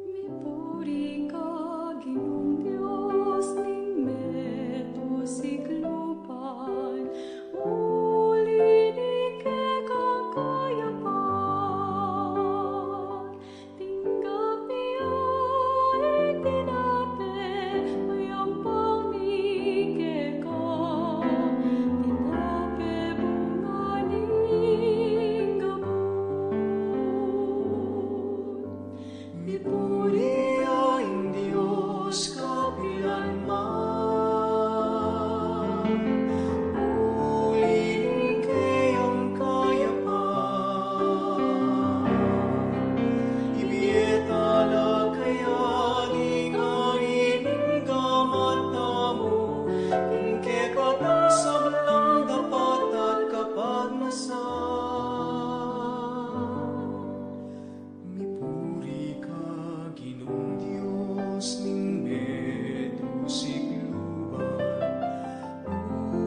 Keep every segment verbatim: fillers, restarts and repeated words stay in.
Mipuri ka, Ginung Dios ning meto sikluban, uli ning kekang kayapan. Tinggap mi ya ing tinape, a yampang mi keka, tinape bunga ning gabun. Mipuri ya ing Dios kapilan man, uli ning keyang kayapan. Ibie tala kaya ding ari ning gamat tamu, ing kekatang sablang dapat at kapagnasan. Mipuri ka, Ginung Dios ning meto sikluban,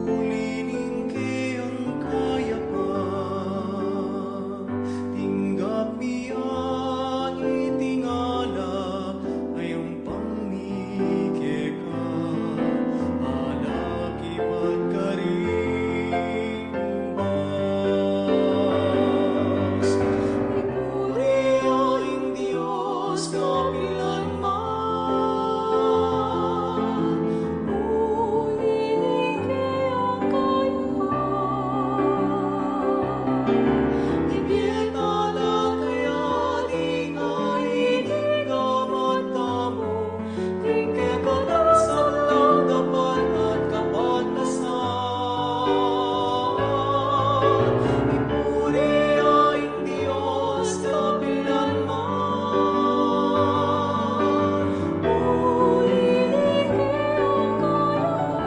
uli ning keyang kayapan. Tinggap mi ya iting alak, a yampang mi keka, alak ibat karing ubas. Mipuri ya ing Dios kapilan man, uli ning keyang kayapan. Ibie tala kaya ding ari ning gamat tamu, ing kekatang sablang dapat at kapagnasan. Mipuri ya ing Dios kapilan man, uli ning keyang kayapan.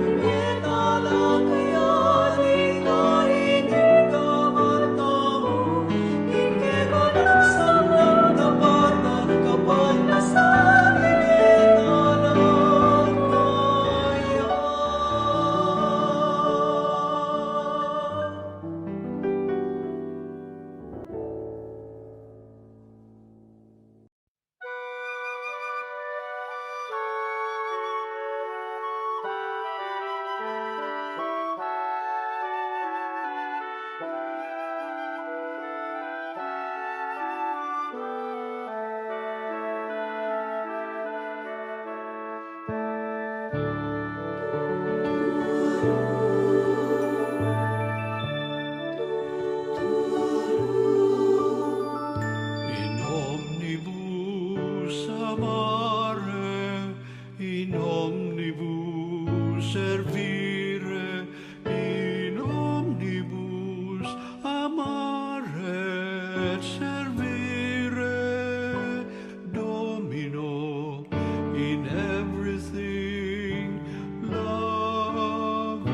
Ibie tala kaya ding ari ning gamat tamu, In omnibus amare, in omnibus servire, in omnibus amare et servire, Domino, in everything love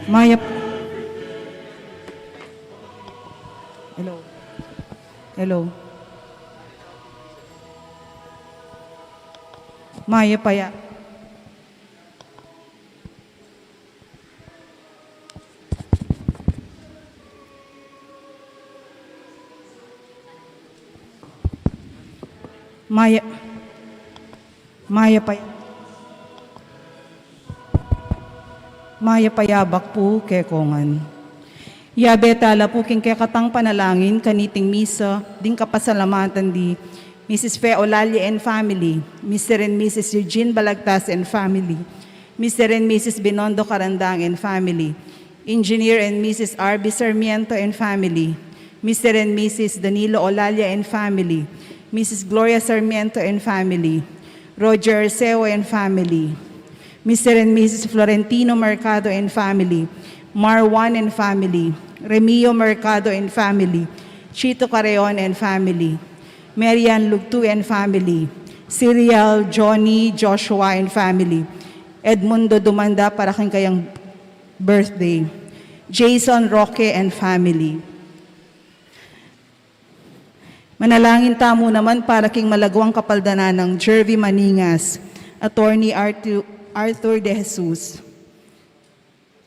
Mayap. Hello. Hello. Mayap aya. Maya, mayap a, mayap a yabak pu kekongan. Yabe tala pu king kekatang panalangin kaniting misa, ding kapasalamatan di Missus Fe Olalia and family, Mister and Missus Eugene Balagtas and family, Mister and Missus Binondo Carandang and family, Engineer and Missus R B Sarmiento and family, Mister and Missus Danilo Olalia and family, Missus Gloria Sarmiento and family, Roger Arceo and family, Mister and Missus Florentino Mercado and family, Marwan and family, Remio Mercado and family, Chito Carreon and family, Marian Lugtu and family, Serial Johnny Joshua and family, Edmundo Dumanda para king kayang birthday, Jason Roque and family. Manalangin tamu naman para king malaguang kapaldanan nang Jervy Maningas, Attorney Artu-, Arthur De Jesus,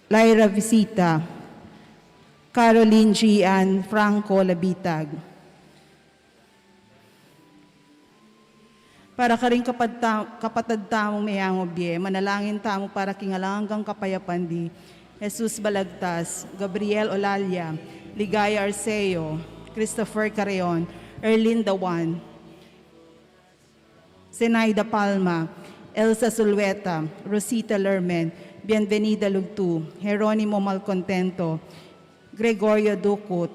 Lyra Visita, Caroline Gian Franco Labitag. Para karing kapad ta-, kapatad tamung meangu bie, manalangin tamu para king alang anggang kapayapan di Jesus Balagtas, Gabriel Olalia, Ligaya Arceo, Christopher Carreon, Erlinda Juan, Zenaida Palma, Elsa Zulueta, Rosita Lermen, Bienvenida Lugtu, Jeronimo Malcontento, Gregorio Ducut,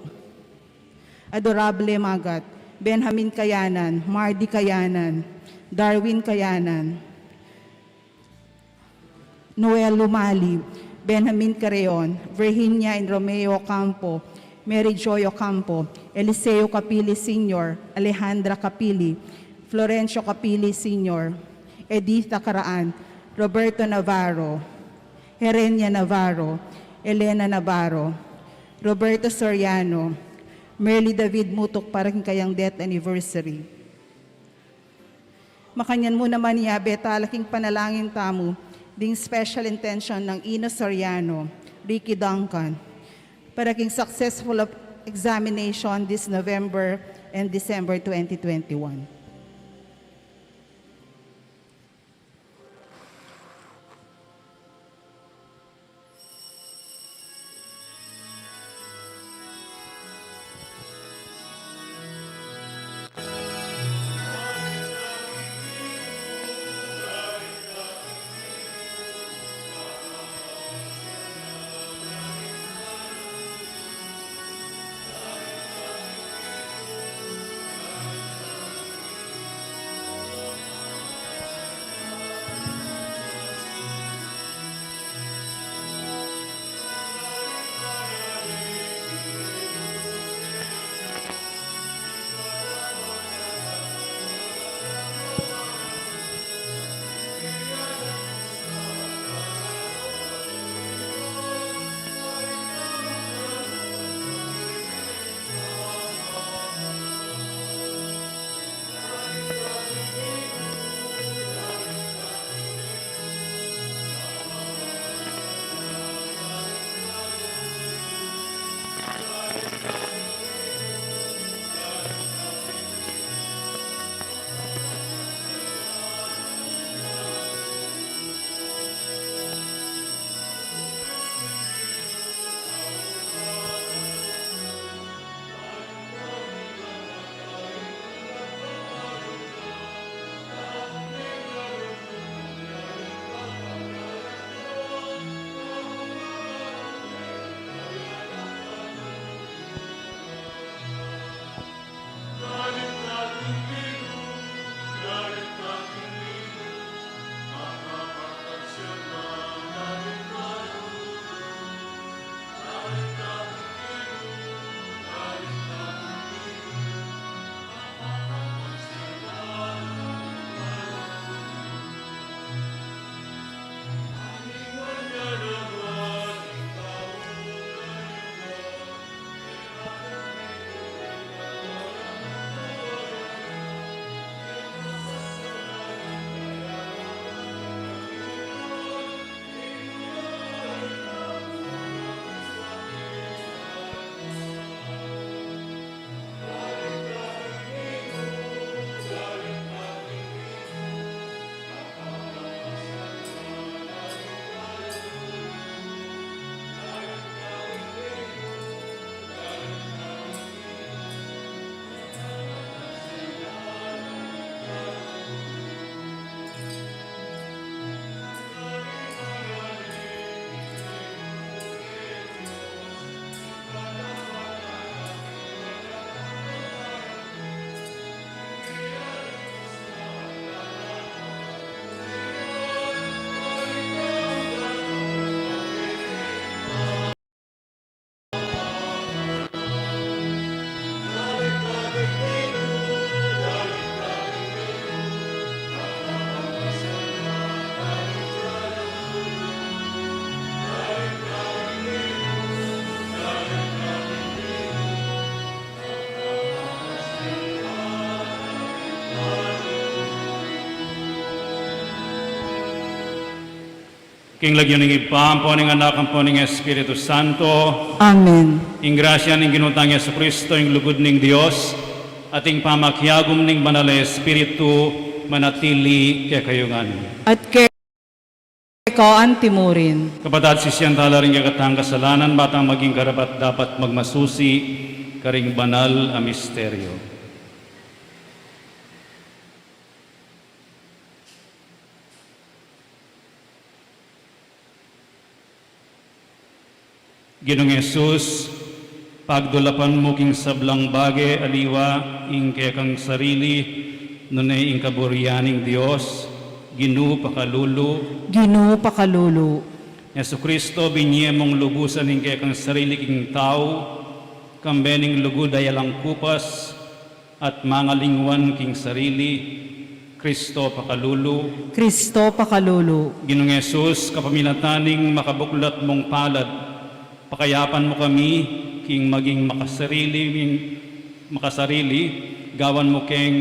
Adorable Magat, Benjamin Kayanan, Mardy Kayanan, Darwin Kayanan, Noel Lumali, Benjamin Carreon, Virginia and Romeo Ocampo, Mary Joy Ocampo, Eliseo Capili Senior, Alejandra Capili, Florencio Capili Senior, Editha Caraan, Roberto Navarro, Herenia Navarro, Elena Navarro, Roberto Soriano, Merly David Mutuk para king kayang death anniversary. Makanyan mu naman yabe tala king panalangin tamu ding special intention nang Ino Soriano, Ricky Duncan, para king successful of examination this November and December twenty twenty-one. King lagyu ning Ibpa, ampo ning Anak, ampo ning Espiritu Santo. Amen. Ing grasya ning Ginu tang Jesucristo, ing lugud ning Dios, at ing pamakiagum ning Banal a Espiritu, manatili kekayu ngan. At keka antimurin. Kapatad, sisian tala ring kekatang kasalanan, ba tang maging karapat-dapat magmasusi karing banal a misteryo. Ginung Jesus, pagdulapan mu king sablang bage aliwa ing kekang sarili, nune ing kaburian ning Dios, Ginu pakalulu. Ginu pakalulu. Jesucristo, binie mung lubusan ing kekang sarili king tau, kambe ning lugud a alang kupas, at mangalingwan king sarili, Kristo pakalulu. Kristo pakalulu. Ginung Jesus, kapamilatan ning makabuklat mung palad, pakayapan mu kami king maging makasarili, makasarili, gawan mu keng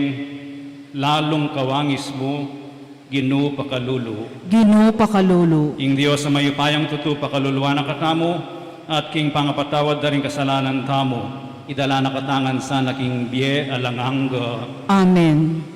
lalung kawangis mu, Ginu pakalulu. Ginu pakalulu. Ing Dios a mayupayang tutu pakaluluan na katamu, at king pangapatawad da ring kasalanan tamu, idala na katamu ngan sana king bie alang angga. Amen.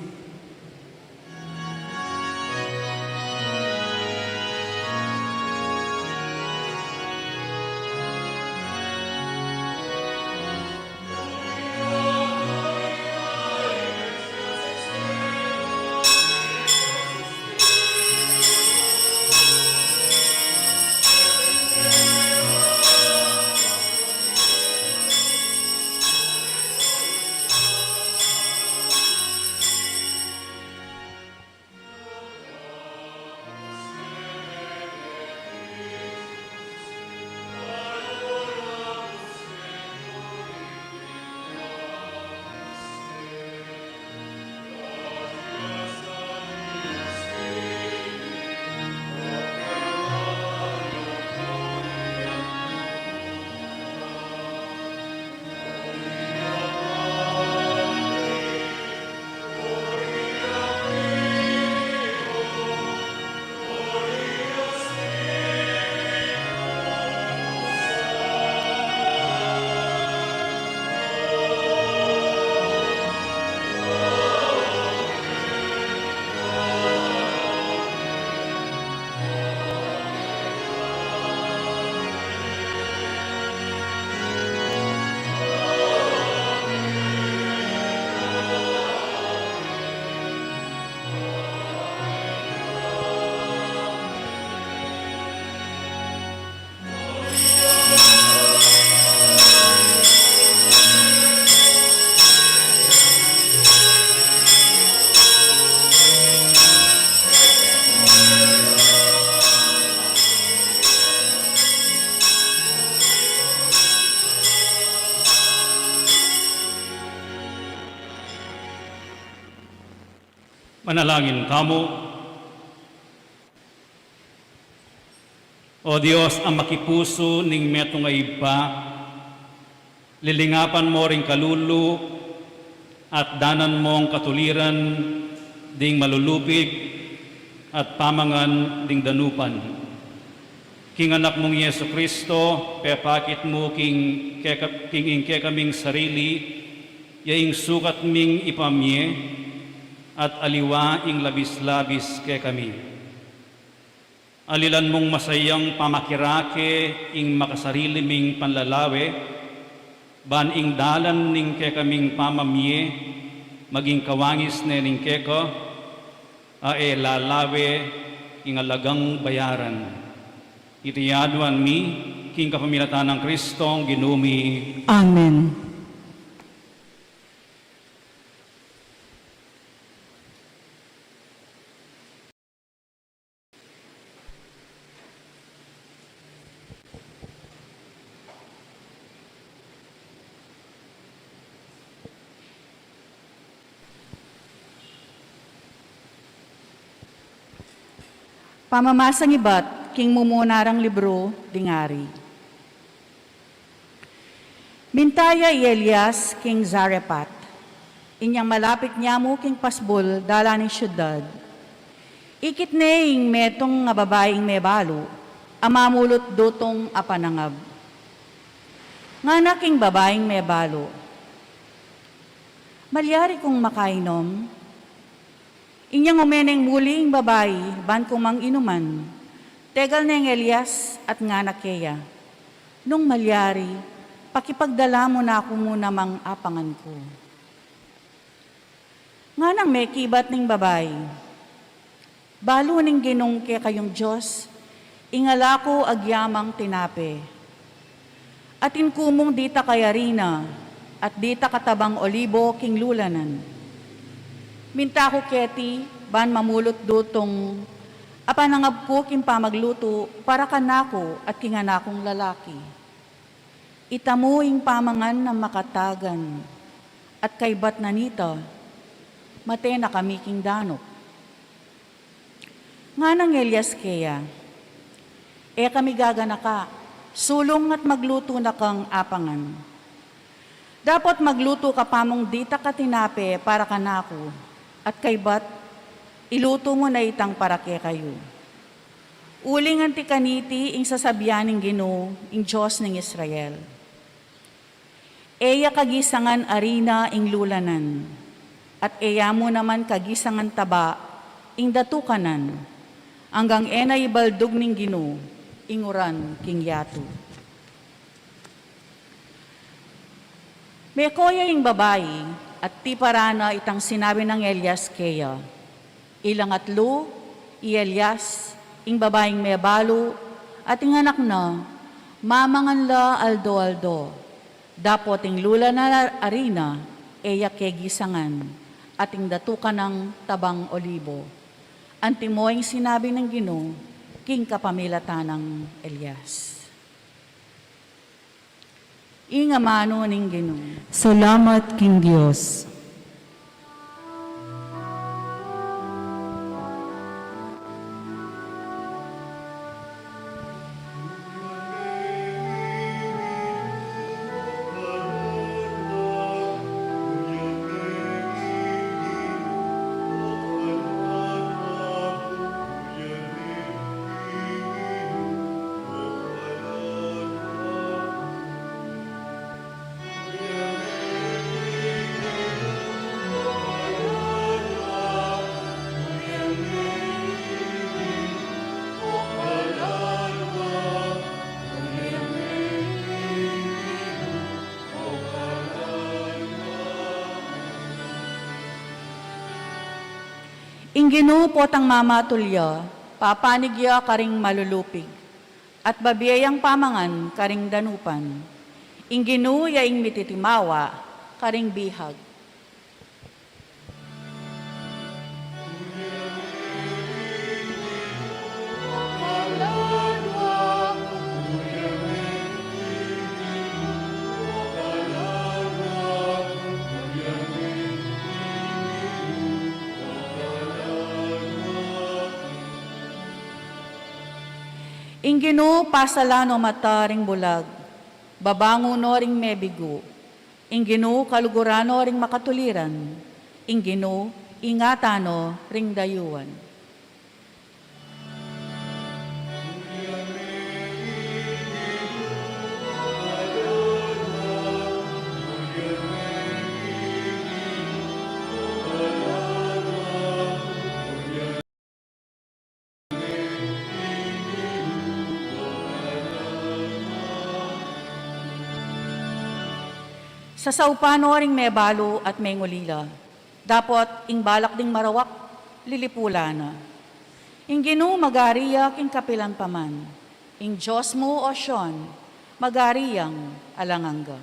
Manalangin tamu. O Dios, a makipusu ning metung a Ibpa, lilingapan mo ring kalulu at danan mong katuliran ding malulupig at pamangan ding danupan. King Anak mung Jesucristo, pepakit mu king keka-, king ing kekaming sarili, ya ing sukat ming ipamie, at aliwa ing labis-labis kekami. Alilan mung masayang pamakirake ing makasarili ming panlalawe, ban ing dalan ning kekaming pamamie, maging kawangis ne ning keka, a e lalawe ing alagang bayaran. Iti aduan mi, king kapamilatan nang Kristong Ginu mi. Amen. Pamamasang ibat king mumuna rang libru ding Ari. Minta ya i Elias king Zarephath, inyang malapit ne mu king pasbul dalan ning siudad. Ikit ne ing metung a babaing mebalu, a mamulut dutung a panangab. Ngana king babaing mebalu, "Malyari kung makainom?" Inyang ume neng muli ing babai ban kumang inuman, tegal neng Elias at ngana keya, "Nung malyari, pakipagdala mu na ku mu namang apangan ku." Nganang mekibat ning babai, "Balu ning Ginung kekayung Dios, ing ala ku agyamang tinape. Atin ku mung ditak a arina, at ditak a tabang olibo king lulanan. Minta ku keti, ban mamulut dutung a panangab ku king pamaglutu para kanaku at king anak kung lalaki. Itamu ing pamangan na makatagan, at kaybat na nita, mate na kami king danup." Nganang Elias keya, "E ka migaganaka, sulung at maglutu na kang apangan. Dapot maglutu ka pa mung ditak a tinape para kanaku, at kaybat, ilutu mu na itang para kekayu. Uling anti kaniti ing sasabian ning Ginu, ing Dios ning Israel: E ya kagisangan arina ing lulanan, at e ya mu naman kagisangan taba ing datukanan, anggang e na ibaldug ning Ginu ing uran king yatu." Meko ya ing babai, at tiparan na itang sinabi nang Elias keya. Ilang atlu, i Elias, ing babaing mebalu, at ing anak na, mamangan la aldo-aldo. Dapot ing lulanan a arina, e ya kegisangan, at ing datukanan nang tabang olibo. Antimo ing sinabi ning Ginu king kapamilatan nang Elias. Ing amanu ning Ginu. Salamat king Dios. Ing Ginu potang mamatul ya, papanig ya karing malulupig, at babie yang pamangan karing danupan. Ing Ginu ya ing mititimawa karing bihag. Ing Ginu pasalan no mata ring bulag, babangun no ring mebigu. Ing Ginu kaluguran no ring makatuliran. Ing Ginu ingatan no ring dayuan. Sasaupan no ring mebalu at mengulila. Dapot ing balak ding marawak, lilipulan na. Ing Ginu magari ya king kapilan pa man. Ing Dios mu, O Sion, magari yang alang angga.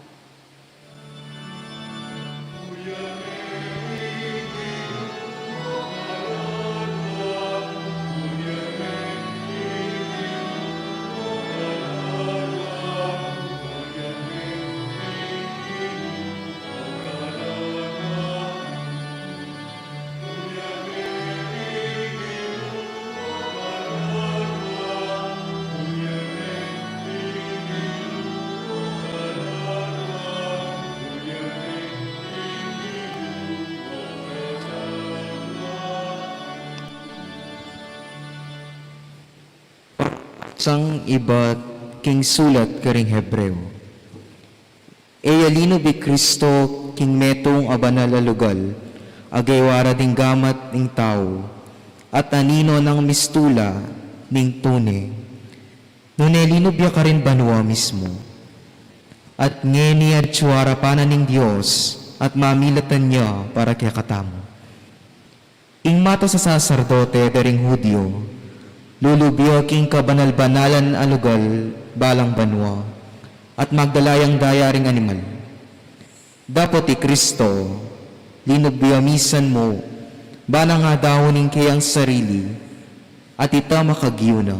Sang ibat king sulat karing Hebreo. E ya linub i Kristo king metung a banal a lugal, a gaywa ra ding gamat ning tau, at anino nang mistula ning tune. Nune linub ya karin banua mismu. At ngeni atyu arapan na ning Dios, at mamilatan ya para kekatamu. Ing matas a saserdote da ring Judio, lulub ya king kabanal-banalan a lugal balang banua, at magdala yang daya ring animal. Dapot i Kristo, linub ya misan mu, ba nang adaun ing keyang sarili, at ita makagyu na.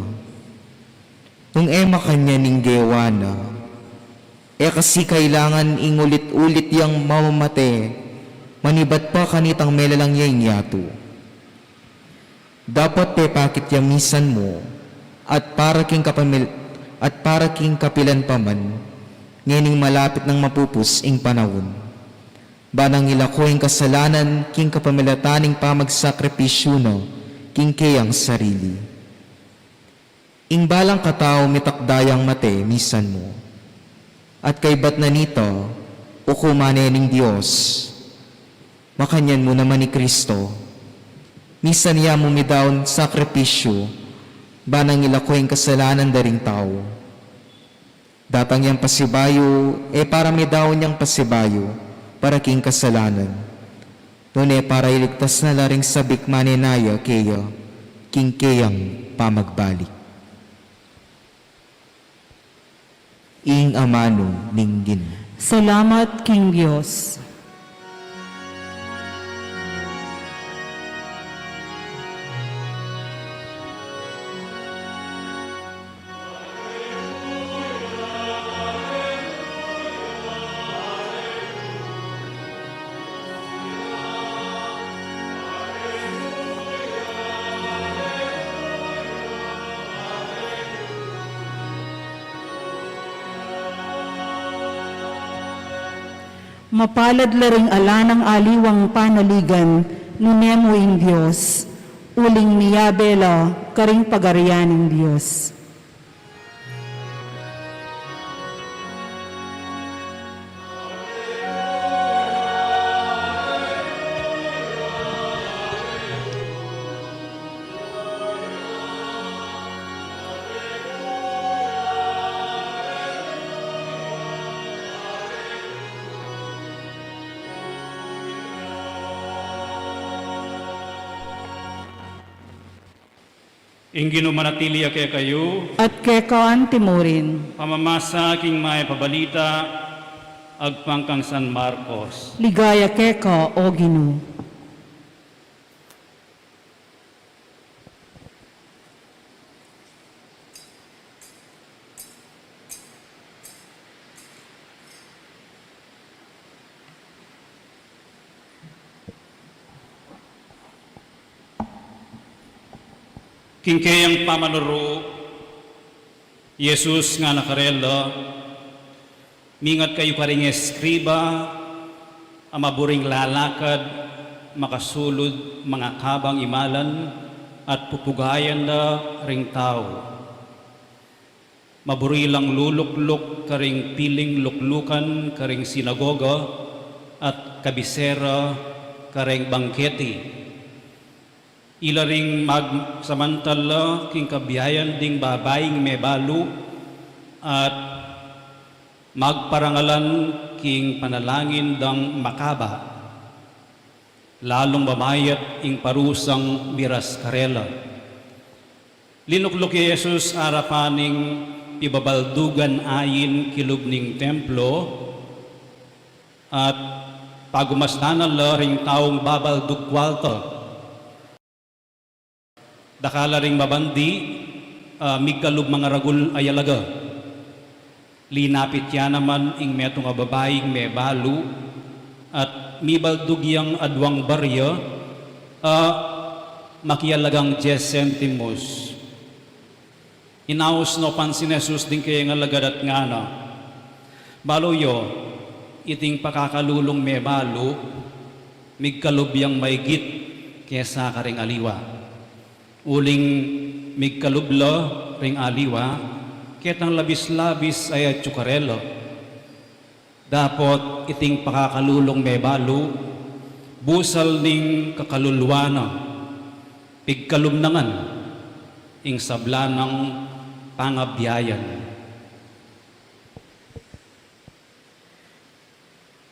Nung e makanyan ing gewa na, e kasi kailangan ing ulit-ulit yang mamamate, manibat pa kanitang melalang ya ing yatu. Dapot pepakit ya misan mu, at para king kapamil-, at para king kapilan pa man, ngening malapit nang mapupus ing panaun. Ba nang ilako ing kasalanan king kapamilatan ning pamagsakripisyu na king keyang sarili. Ing balang katau mitakda yang mate misan mu. At kaybat na nita, ukuman ne ning Dios. Makanyan mu naman i Kristo. Misan ya mu midaun sakripisyu, ba nang ilako ing kasalanan da ring tau. Datang yang pasibayu, e para midaun yang pasibayu, para king kasalanan. Nune para iligtas na la ring sabik manenaya keya, king keyang pamagbalik. Ing amanu ning Ginu. Salamat king Dios. Mapalad la ring ala nang aliwang panaligan, nune mu ing Dios, uling miyabe la karing pagarian ning Dios. Ing Ginu manatili ya kekayu. At keka antimurin. Pamamasa king mayap a balita agpang kang San Marcos. Ligaya keka, O Ginu. King keyang pamanuru, i Jesus ngana karela, mingat kayu karing eskriba a maburing lalakad, makasulud, mangakabang imalan, at pupugayan da ring tau. Maburi lang lulukluk karing piling luklukan karing sinagoga at kabisera karing bangketi. Ila ring magsamantala king kabiayan ding babaing mebalu at magparangalan king panalangin dang makaba. Lalung mamayat ing parusang miras karela. Linukluk i Jesus arapan ning pibabaldugan ain kilub ning templo, at pagumasdan na la ring taung babaldug kualta. Dakal la ring mabandi, ah, migkalub mangaragul a yalaga. Linapit ya naman ing metung a babaing mebalu, at mibaldug yang aduang barya, ah, makialagang dies sentimos. Inaus no pansin Jesus ding keyang alagad at ngana, "Balu yo, iting pakakalulung mebalu, migkalub yang maigit kesa karing aliwa. Uling migkalub la ring aliwa, ketang labis-labis a atyu karela. Dapot iting pakakalulung mebalu, busal ning kakaluluan na, pigkalumnangan ing sabla nang pangabiayan.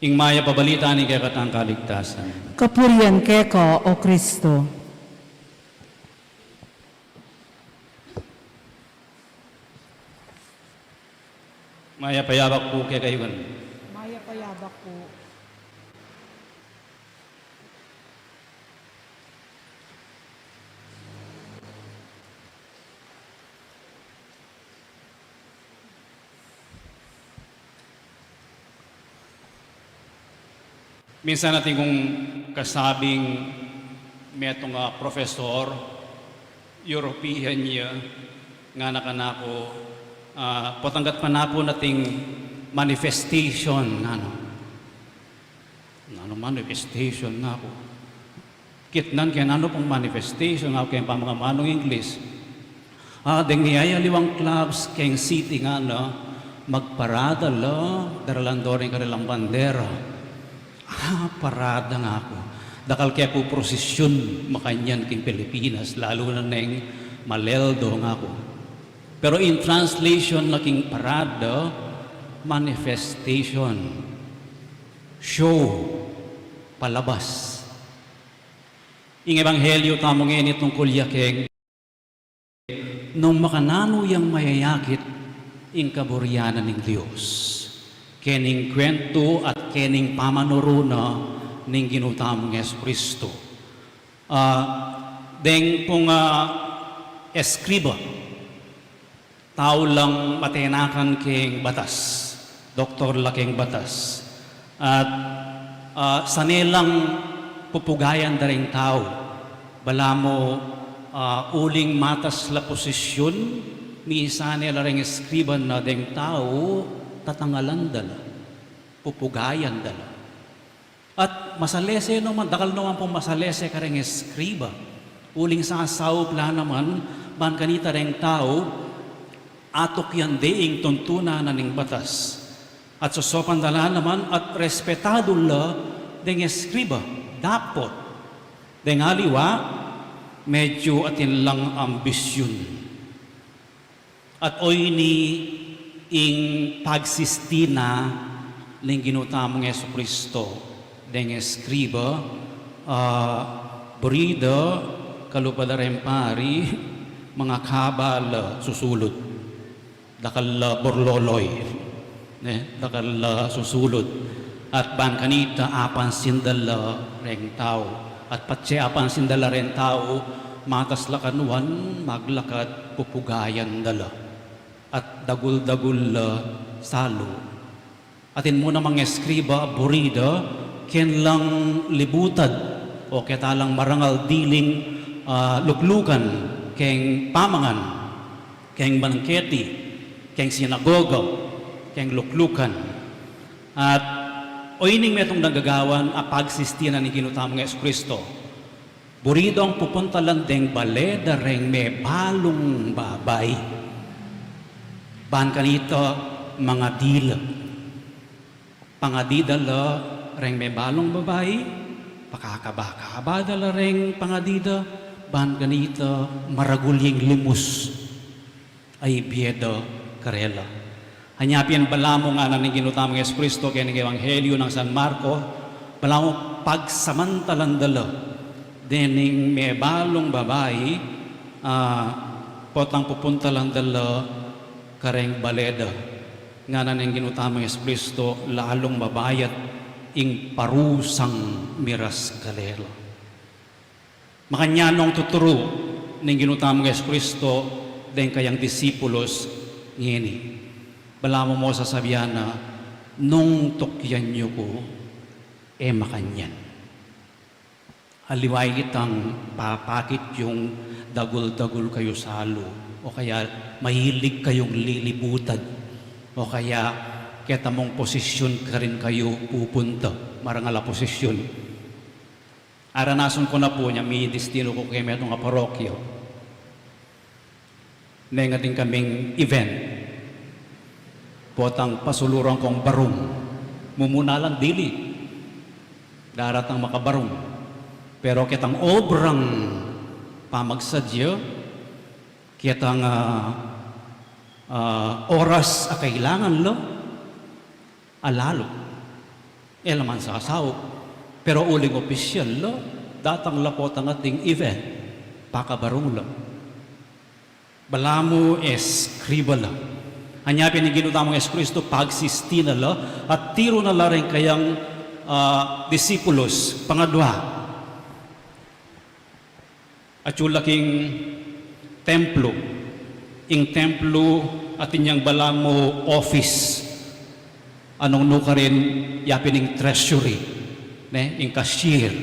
Ing mayap a balita ning kekatang kaligtasan. Kapurian keka, O Kristo. Mayap a yabak pu kekayu ngan. Mayap a yabak pu. Minsan atin kung kasabing metung a profesor, European ya, ngana kanaku, ah, potang gatpanapun ating manifestation, ngana. Nanu manifestation, ngaku. Kitnan ke nanu pung manifestation, ngaku, keng pamamanung English. Ah, deng miyayaliwang clubs keng city, ngana, magparada la, daralan do ring karelang bandera. Ah, parada, ngaku. Dakal ke pu prosesyun makanyan king Pilipinas, lalu na neng Maleldo, ngaku. Pero in translation na king parada, manifestation. Show, palabas. Ing ebanghelyo tamu ngeni tungkul ya keng nung makananu yang mayayakit ing kaburian na ning Dios. Keng kwentu at keng pamanuru na ning Ginu tamung Jesucristo. Ah, deng pung, ah, eskriba, tau lang matenakan keng batas, doktor la keng batas. At, ah, sane lang pupugayan da reng tau. Balamu, ah, uling matas la posisyun, misan ne la reng eskriba na deng tau, tatangalan da la, pupugayan da la. At masalese no man, dakal no man pung masalese kareng eskriba. Uling sasaup la naman, ban kanita reng tau, atukyan de ing tuntunan na ning batas. At sosopan da la naman, at respetadu la deng eskriba, dapot. Deng aliwa, medyu atin lang ambisyun. At oyni ing pagsisti na ning Ginu tamung Jesucristo deng eskriba, ah, buri da, kalupa da reng pari, mangakaba la susulut. Dakal la burloloy. Ne, dakal la susulut. At ban kanita apansin da la reng tau. At patse apansin da la reng tau, matas la kanuan, maglakat, pupugayan da la. At dagul-dagul la salu. Atin mu namang eskriba, buri da, keng lang libutad, o keta lang marangal diling, ah, luklukan, keng pamangan. Keng bangketi, keng sinagoga, keng luklukan. At oyni ing metung dang gagawan a pagsisti na ning Ginu tamung Jesucristo. Buri dang pupuntalan deng bale da reng mebalung babai. Ban kanita mangadi la. Pangadi da la reng mebalung babai, pakakaba-kaba da la reng pangadi da, ban kanita maragul ya ing limus a ibie da karela. Anya pin balamu ngana ning Ginu tamung Jesucristo keng ebanghelyo nang San Marco, balamu pagsamantalan da la dening mebalung babai, ah, potang pupuntalan da la kareng bale da. Ngana ning Ginu tamung Jesucristo, lalung mabayat ing parusang miras karela. Makanyan nung tuturu ning Ginu tamung Jesucristo deng kayang disipulus ngeni. Balamu mo sasabian na, nung tukyan yu ku, e makanyan. Aliwa itang papakit yung dagul-dagul kayu salu, o kaya mahilig kayung lilibutad, o kaya keta mung posisyun karin kayu pupunta, marangal a posisyun. Aranasun ku na pu nya, midistinu ku keng metung a parokya. Neng atin kaming event, potang pasuluran kong barung. Mumuna lang dili, daratang makabarung. Pero ketang obrang pamagsadya, ketang, ah, ah, oras a kailangan la, alalu. E la man sasaup. Pero uling opisyal la, datang la potang ating event, pakabarung la. Balamu eskriba la. Anya pin ing Ginu tamung Jesucristo, pagsistina la, at tiru na la ring kayang, ah, disipulos, pangadwa. Atyu la king templo. Ing templo, atin yang balamu office. Anung nukarin, yapin ing treasury, ne, ing cashier.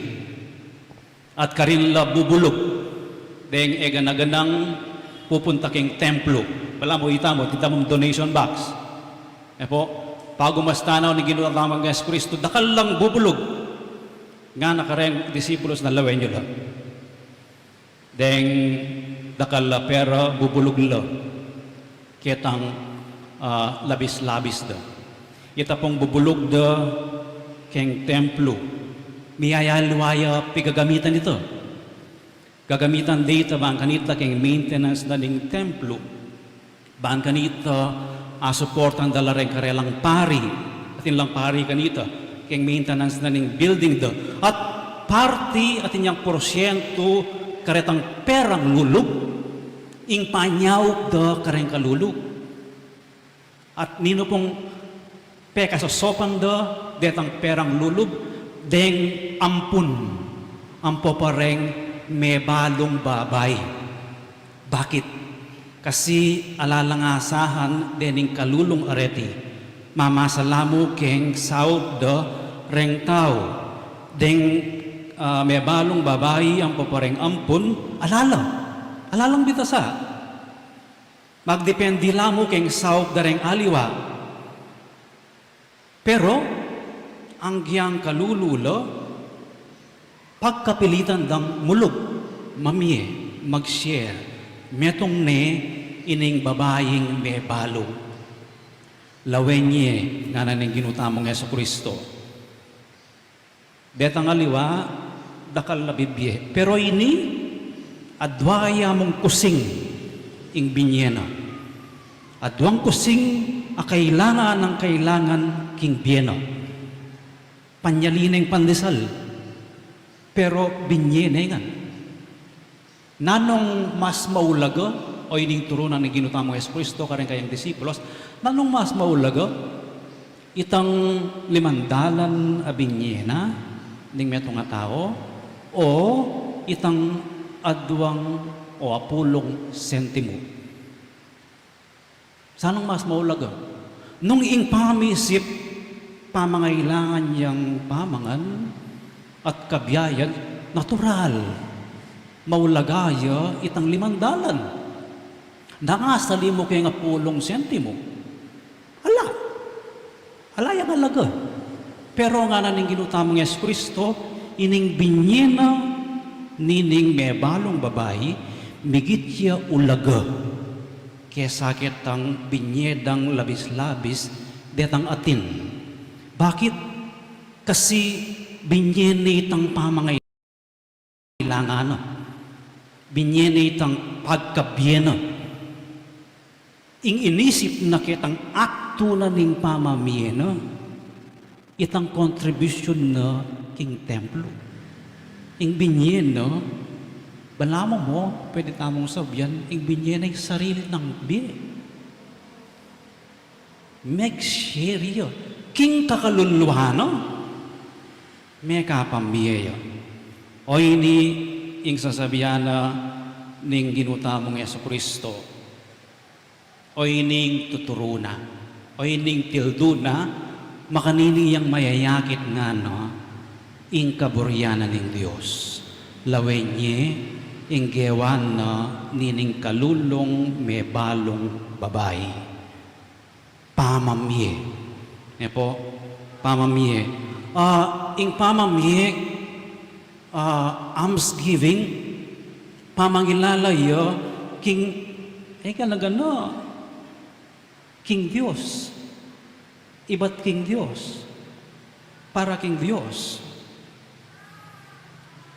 At karin la bubulug deng e gana-ganang pupunta king templo. Balamu ita mu, ita mu donation box. E po, pagumasta na ning Ginu tamung Jesucristo, dakal lang bubulug. Ngana kareng disipulos na, lawen yu la. Deng dakal la pera bubulug la ketang, ah, labis-labis da. Ita pung bubulug da keng templo, miyayaliwa ya pigagamitan ita. Gagamitan da ita bang kanita keng maintenance na ning templo. Bang kanita, ah, suportan da la reng karelang pari, atin lang pari kanita, keng maintenance na ning building da. At parti atin yang porsyentu karetang perang lulub, ing panyaup da kareng kalulug. At ninu pung pekasosopan da detang perang lulub, deng ampun ampo pa reng mebalung babai. Bakit? Kasi ala lang asahan dening kalulung a reti. Mamasa la mu keng saup da reng tau. Deng, ah, mebalung babai ampo pa reng ampun, ala la. Ala lang bitasa. Magdepende la mu keng saup da reng aliwa. Pero, agyang kalulu la, pagkapilitan dang mulug, mamie, mag-share, metung ne ining babaing mebalung. Lawen ye, ngana ning Ginu tamung Jesucristo. Detang aliwa, dakal la bibie. Pero ini, adwa ya mung kusing ing binie na. Aduang kusing a kailangan nang kailangan king bie na. Panyali neng pandesal, pero binie ne ngan. Nanung mas maulaga, o ining turu na ning Ginu tamung Jesucristo kareng kayang disipulos, nanung mas maulaga, itang limandalan a binie na ning metung a tau, o itang aduang o apulung sentimu? Sanung mas maulaga? Nung ing pamisip, pamangailangan yang pamangan at kabiayan, natural, maulaga ya itang limandalan. Nung asali mu keng apulung sentimu, ala. Ala yang alaga. Pero ngana ning Ginu tamung Jesucristo, ining binie na nining mebalung babai, migit ya ulaga kesa ketang binie dang labis-labis detang atin. Bakit? Kasi binie ne itang pamangailangan na. Binie ne itang pagkabie na. Ing inisip na ketang aktu na ning pamamie na, itang kontribusyun na king templo. Ing binie na, balamu mu, pwede tamung sabian, ing binie na ing sarili nang bie. Meg-share ya. King kakaluluan na, mekapamie ya. O ini ing sasabian na ning Ginu tamung Jesucristo. O ining tuturu na, o ining tildu na, makanini yang mayayakit ngana ing kaburian na ning Dios. Lawen ye ing gewan na nining kalulung mebalung babai. Pamamie. Ne po, pamamie. Ah, ing pamamie, ah, almsgiving, pamangilala ya king Ika na gana, king Dios, ibat king Dios, para king Dios.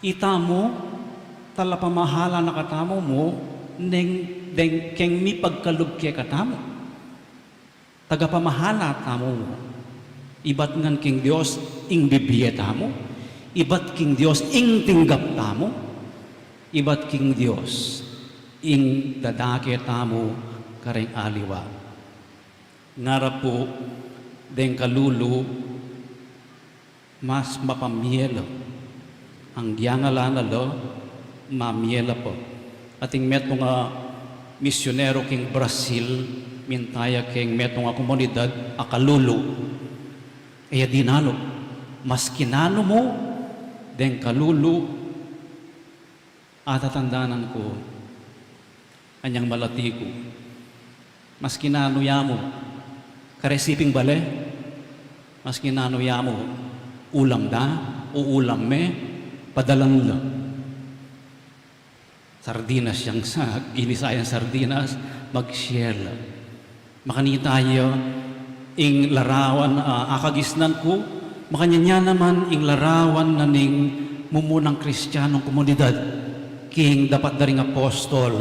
Itamu, talapamahala na katamu mu, neng deng keng mipagkalub kekatamu. Tagapamahala tamu mu, ibat ngan king Dios ing bibie tamu, ibat king Dios ing tinggap tamu, ibat king Dios ing dadake tamu kareng aliwa. Ngara pu deng kalulu, mas mapamie la. Anggiang ala na la, mamie la pa. Ating metung a misyonero king Brazil, minta ya king metung a komunidad a kalulu. E ya dinalu, maski nanu mu deng kalulu, atatandanan ku, anyang malati ku. Maski nanu ya mu, karesiping bale, maski nanu ya mu, ulam da, o ulam me, padalan la. Sardinas yang sa, ginisa yang sardinas, mag-share la. Makanita ya ing larawan, ah, akagisnan ku, makanyan ya naman ing larawan na ning mumunang Kristianong komunidad king dapat da ring apostol,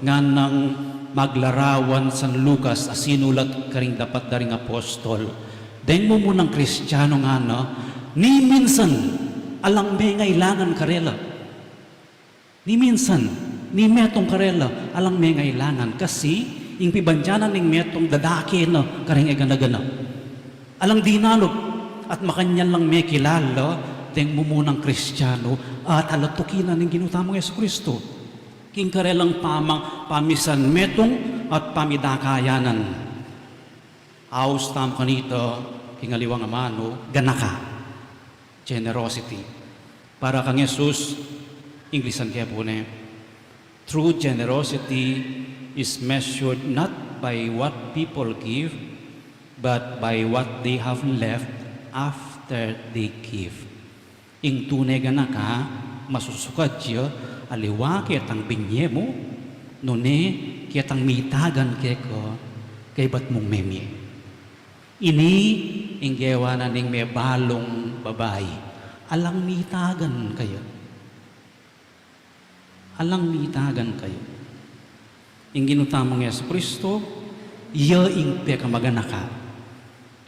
nganang maglarawan San Lucas a sinulat karing dapat da ring apostol. Deng mumunang Kristiano ngana, ni minsan alang mengailangan karela. Ni minsan, ni metung karela, alang mengailangan, kasi ing pibandian na ning metung dadake na kareng e gana-gana. Alang dinalu, at makanyan lang mekilala deng mumunang Kristiano, at talatuki na ning Ginu tamung Jesucristo. King karelang pamang, pamisan metung at pamidakayanan. Aus tamu kanita, king aliwang amanu, ganaka. Generosity. Para kang Jesus, English-an ke pu ne, "True generosity is measured not by what people give, but by what they have left after they give." Ing tune ganaka, masusukad ya, aliwa ketang binye mu, nune ketang mitagan keka, kaybat mung memie. Ini ing gewa na ning mebalung babai. Alang mitagan kaya. Alang mitagan kaya. Ing Ginu tamung Jesucristo, ya ing pekamaganaka.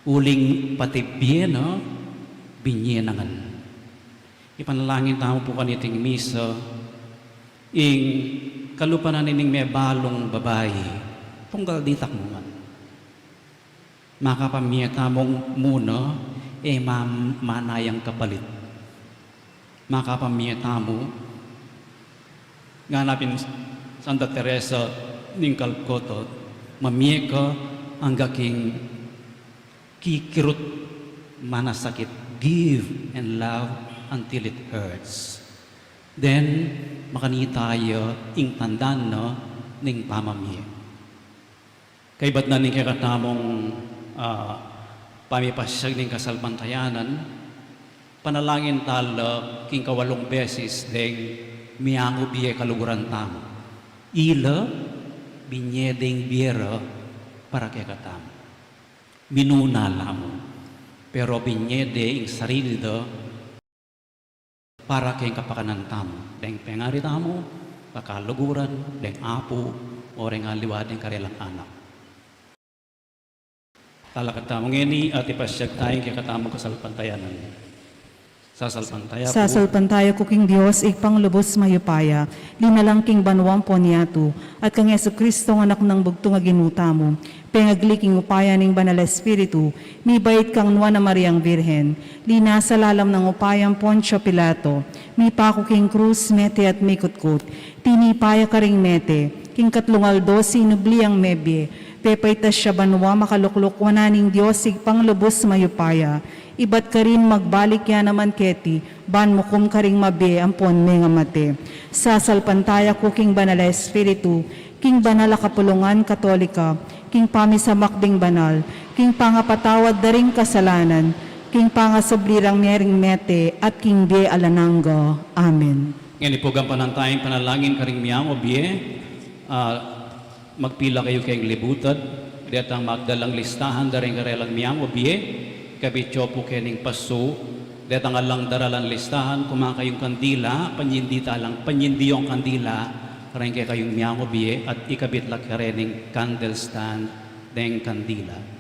Uling pati bie na, binye na ngan. Ipanalangin tamu pu kaniting misa, ing kalupa na nining mebalung babai, tunggal ditak mu ngan. Makapamie tamung muna, e ma-, mana yang kapalit. Makapamie tamu, ngana pin Santa Teresa ning Calcutta, mamie ka angga king kikirut manasakit. Give and love until it hurts. Then, makanita ya ing tandan na ning pamamie. Kaybat na ning kekatamung, ah, pamipasyag ning kasalpantayanan, panalangin tala king kawalung beses deng miangu bie kaluguran tamu. Ila, binye deng bie ra para kekatamu. Minuna la mu. Pero binye de ing sarili da para keng kapakanan tamu, deng pengari tamu, kakaluguran, deng apu, o deng aliwa deng karelang anak. Talakad tamu ngeni at ipasyag taya ing kekatamung kasalpantayanan. Sasalpantaya ku. Sasalpantaya ku king Dios, Ibpang lubus mayupaya, linalang king banua ampon yatu, at kang Jesucristo, anak nang bugtung a Ginu tamu, pengagli king upaya ning Banal Espiritu, mibait kang Nuan a Mariang Birhen, linasa lalam nang upaya nang Poncio Pilato, mipaku king krus, mete at mikutkut, tinipa ya karing mete, king katlung aldo sinubli yang mebie, pepaitas ya banua, makalukluk wanan ning Dios Ibpang lubus mayupaya, ibat karin magbalik ya naman keti, ban mukum karing mabie ampon mengamate. Sasalpantaya ku king Banal a Espiritu, king banal a kapulungan Katolika, king pamisamak ding banal, king pangapatawad da ring kasalanan, king pangasubli rang mie ring mete, at king bie alang angga. Amen. Ngeni pu gampanan taya ing panalangin karing miangu a bie, ah, Magpila kayu keng libutad, detang magdalang listahan da ring karelang miang o bie, ikabit yu pu kening pasu, detang alang daralan listahan, kuman kayung kandila, panyindi ta lang, panyindi yung kandila, reng kekayung miang o bie, at ikabit la kerening candle stand deng kandila.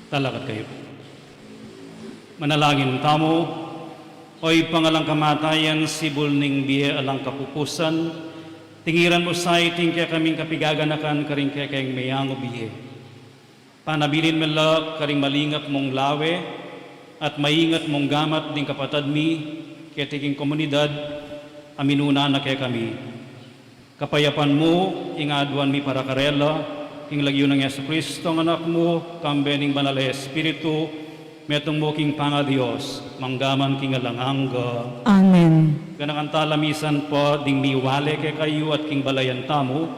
Talakad kayu. Manalangin tamu. O Ibpa, alang kamatayan, sibul ning bie alang kapupusan, tingiran mu sa iting kekaming kapigaganakan karing kekeng meangu bie. Panabilin me la karing malingap mung lawe at maingat mung gamat ding kapatad mi keti king komunidad a minuna na kekami. Kapayapan mu ing aduan mi para karela, king lagyu nang Jesucristo, Anak mu, kambe ning Banal a Espiritu, metung mu king pangaDios, mangga man king alang angga. Amen. Ganakan tala misan pa ding miwale kekayu at king balayan tamu,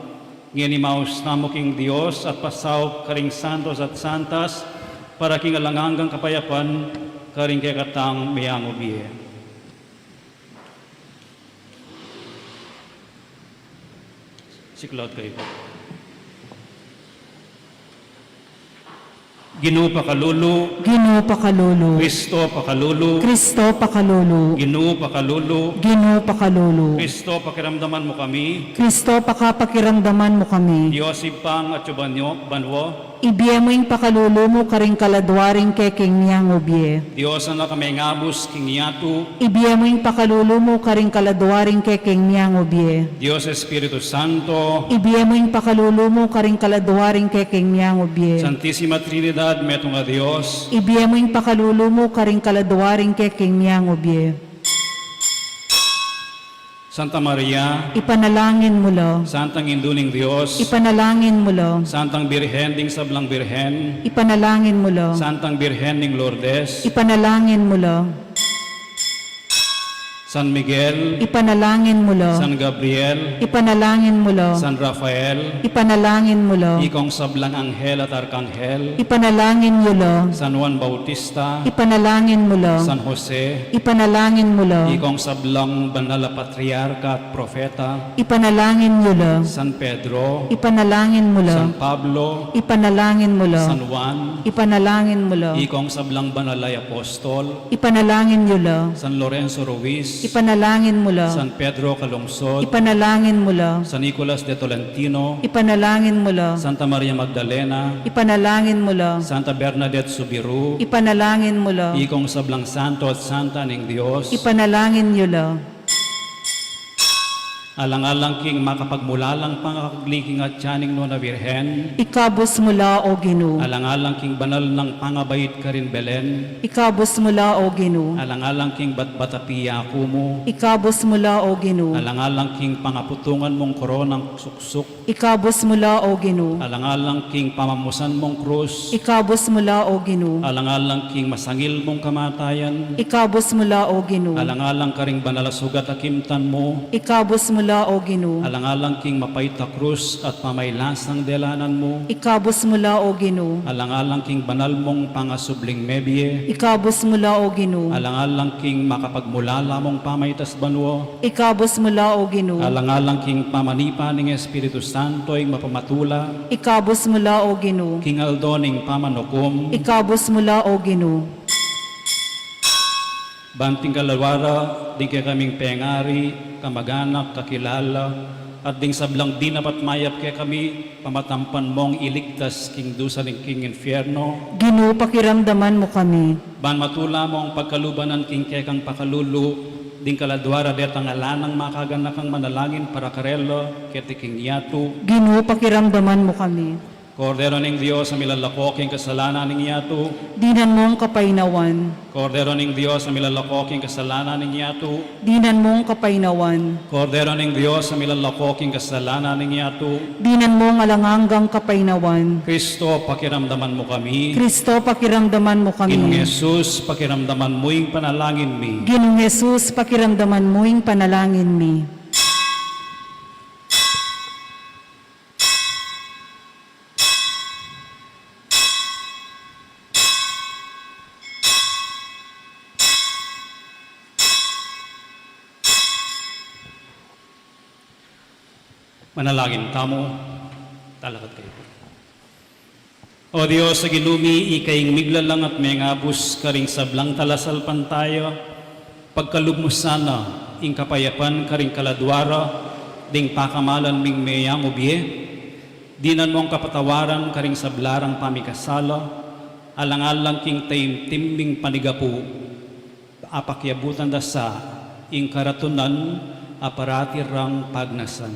ngeni maus tamu king Dios at pasaup karing santos at santas para king alang anggang kapayapan karing kekatang meangu bie. Siklaud kayu. Ginu pakalulu. Ginu pakalulu. Kristo pakalulu. Kristo pakalulu. Ginu pakalulu. Ginu pakalulu. Kristo, pakiramdaman mu kami. Kristo, pakapakiramdaman mu kami. Dios Ibpang atsu banyo, banua. Ibie mu ing pakalulu mu karing kaladua ring kekeng meangu bie. Dios Anak a mengabus king yatu. Ibie mu ing pakalulu mu karing kaladua ring kekeng meangu bie. Dios Espiritu Santo. Ibie mu ing pakalulu mu karing kaladua ring kekeng meangu bie. Santisima Trinidad, metung a Dios. Ibie mu ing pakalulu mu karing kaladua ring kekeng meangu bie. Santa Maria. Ipanalangin mu la. Santang Indu ning Dios. Ipanalangin mu la. Santang Birhen ding Sablang Birhen. Ipanalangin mu la. Santang Birhen ning Lourdes. Ipanalangin mu la. San Miguel. Ipanalangin mu la. San Gabriel. Ipanalangin mu la. San Rafael. Ipanalangin mu la. Ikong sablang anghel at arkanghel. Ipanalangin yu la. San Juan Bautista. Ipanalangin mu la. San Jose. Ipanalangin mu la. Ikong sablang banal a patriarka at propeta. Ipanalangin yu la. San Pedro. Ipanalangin mu la. San Pablo. Ipanalangin mu la. San Juan. Ipanalangin mu la. Ikong sablang banal a apostol. Ipanalangin yu la. San Lorenzo Ruiz. Ipanalangin mu la. San Pedro Calungsod. Ipanalangin mu la. San Nicolas de Tolentino. Ipanalangin mu la. Santa Maria Magdalena. Ipanalangin mu la. Santa Bernadette Soubirous. Ipanalangin mu la. Ikong sablang santo at santa ning Dios. Ipanalangin yu la. Alang-alang king makapagmulalang pangakagli king atyan ning Nuan a Birhen. Ikabus mu la, O Ginu. Alang-alang king banal nang pangabait karin Belen. Ikabus mu la, O Ginu. Alang-alang king batbat a piyaku mu. Ikabus mu la, O Ginu. Alang-alang king pangaputungan mung koronang suksuk. Ikabus mu la, O Ginu. Alang-alang king pamamusan mung krus. Ikabus mu la, O Ginu. Alang-alang king masangil mung kamatayan. Ikabus mu la, O Ginu. Alang-alang karing banal a sugat a kimtan mu. Ikabus mu la, O Ginu. Alang-alang king mapait a krus at pamailasang delanan mu. Ikabus mu la, O Ginu. Alang-alang king banal mung pangasubling mebie. Ikabus mu la, O Ginu. Alang-alang king makapagmulala mung pamaitas banua. Ikabus mu la, O Ginu. Alang-alang king pamanipa ning Espiritu Santo ing mapamatula. Ikabus mu la, O Ginu. King aldo ning pamanukum. Ikabus mu la, O Ginu. Ban king kaladua ra ding kekaming pengari, kamaganak, kakilala, at ding sablang dinapat mayap kekami, pamatampan mung iligtas king dusa ning king infierno. Ginu, pakiramdaman mu kami. Ban matula mung pagkalubanan king kekang pakalulu ding kaladua ra detang ala nang makaganakang manalangin para karela keti king yatu. Ginu, pakiramdaman mu kami. Kordero ning Dios a milalako king kasalanan ning yatu. Dinan mung kapaynawan. Kordero ning Dios a milalako king kasalanan ning yatu. Dinan mung kapaynawan. Kordero ning Dios a milalako king kasalanan ning yatu. Dinan mung alang anggang kapaynawan. Kristo, pakiramdaman mu kami. Kristo, pakiramdaman mu kami. Ginung Jesus, pakiramdaman mu ing panalangin mi. Ginung Jesus, pakiramdaman mu ing panalangin mi. Manalangin tamu. Talakad kayu. O Dios a Ginu mi, ika ing miglalang at mengabus karing sablang talasalpantaya, pagkalub mu sana ing kapayapan karing kaladua ra ding pakamalan ming meangu bie. Dinan mung kapatawaran karing sabla rang pamikasala, Alang-alang king taimtim ming panigapu, apakyabutan da sa ing karatunan a parati rang pagnasan.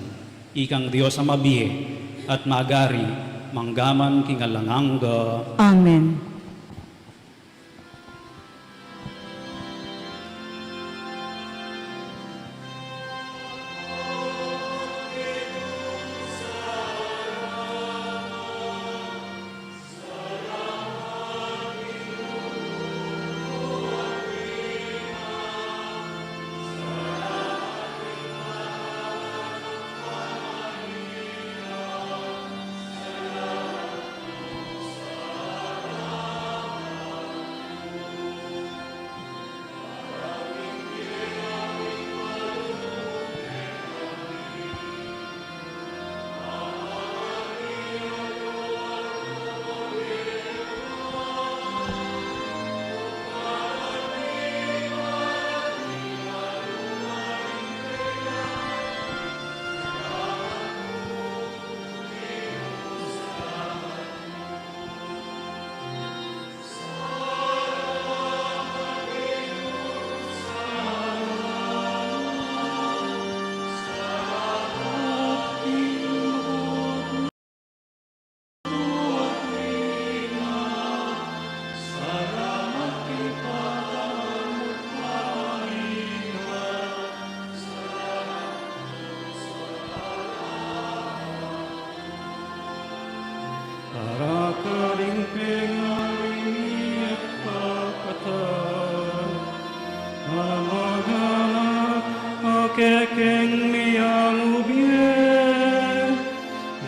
Ikang Dios a mabie at magari manggaman king alang angga. Amen. Para karing pengaring mi at kapatad, amanganak a kekeng miyang ubie,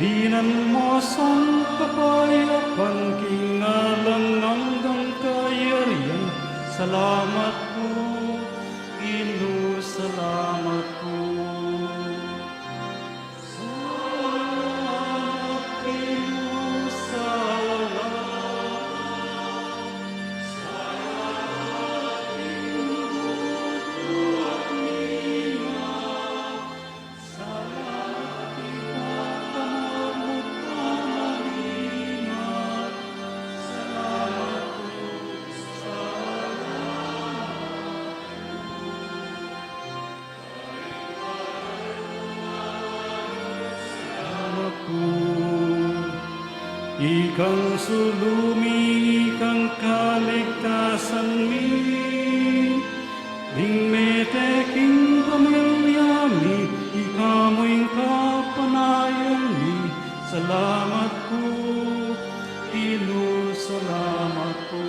dinan mo sang kapayapan king alang anggang kayarian. Salamat pu, Ginu, salamat pu. Ikang sulu mi, ikang kaligtasan mi, ding mete king pamilya mi, ika mu ing kapanayan mi. Salamat pu, Ginu, salamat pu.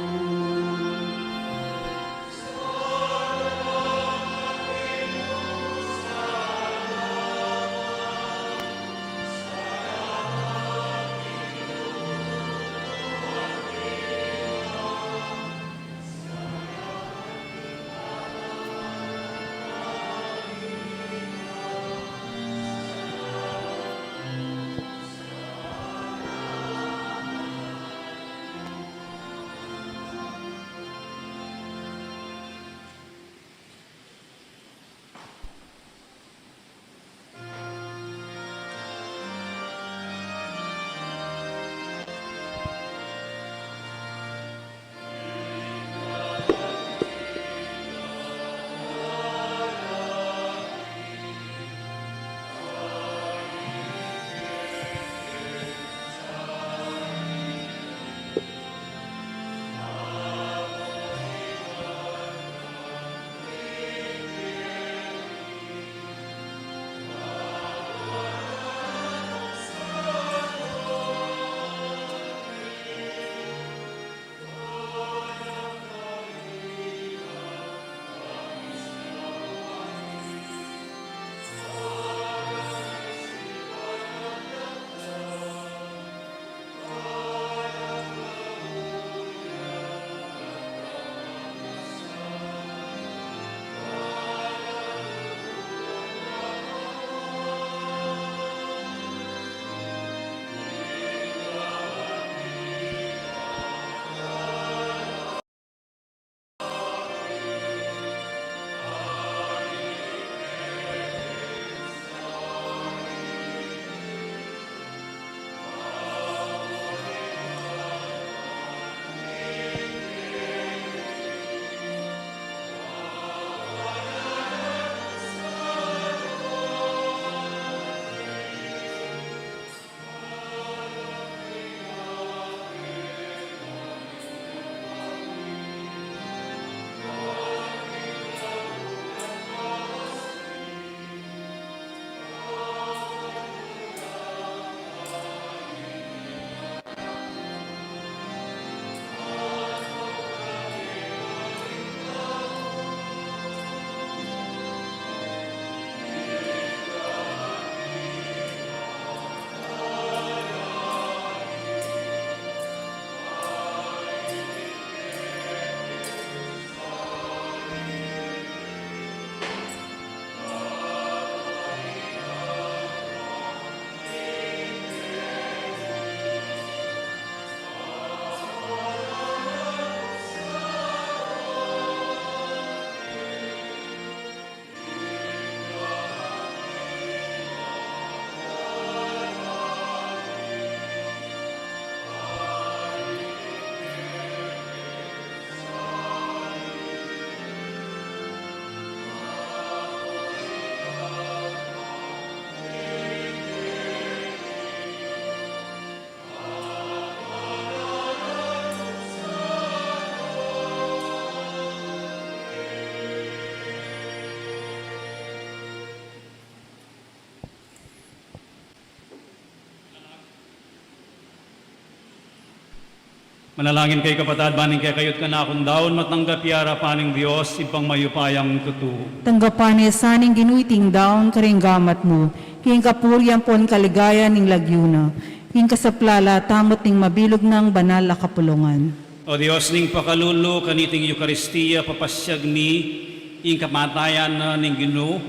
Manalangin kayu, kapatad, ban ing kekayu at kanakung daun matanggap ya arapan ning Dios, Ibpang mayupayang tutu. Tanggapan na sa ning Ginu iting daun karing gamat mu, king kapurian ampon kaligayan ning lagyu na, king kasaplalan tamu at ning mabilug nang banal a kapulungan. O Dios ning pakalulu, kaniting Eukaristia papasiag mi ing kamatayan na ning Ginu,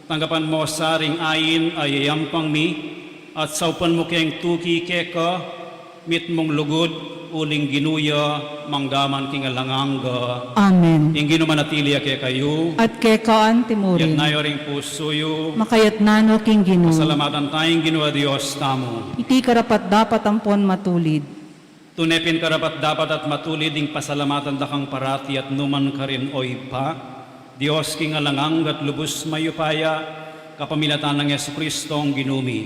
tanggapan mu sa ring ain a iyayampang mi, at saupan mu keng tuki keka mitmung lugud, uling Ginu ya, mangga man king alang angga. Amen. Ing Ginu manatili ya kekayu. At keka anti mu rin. Iyatas yu ring pusu yu. Makayatas no king Ginu. Pasalamatan taya ing Ginu a Dios tamu. Iti karapat-dapat ampon matulid. Tune pin karapat-dapat at matulid ing pasalamatan da kang parati at nu man karin, O Ibpa, Dios king alang angga at lubus mayupaya, kapamilatan nang Jesucristo a Ginu mi.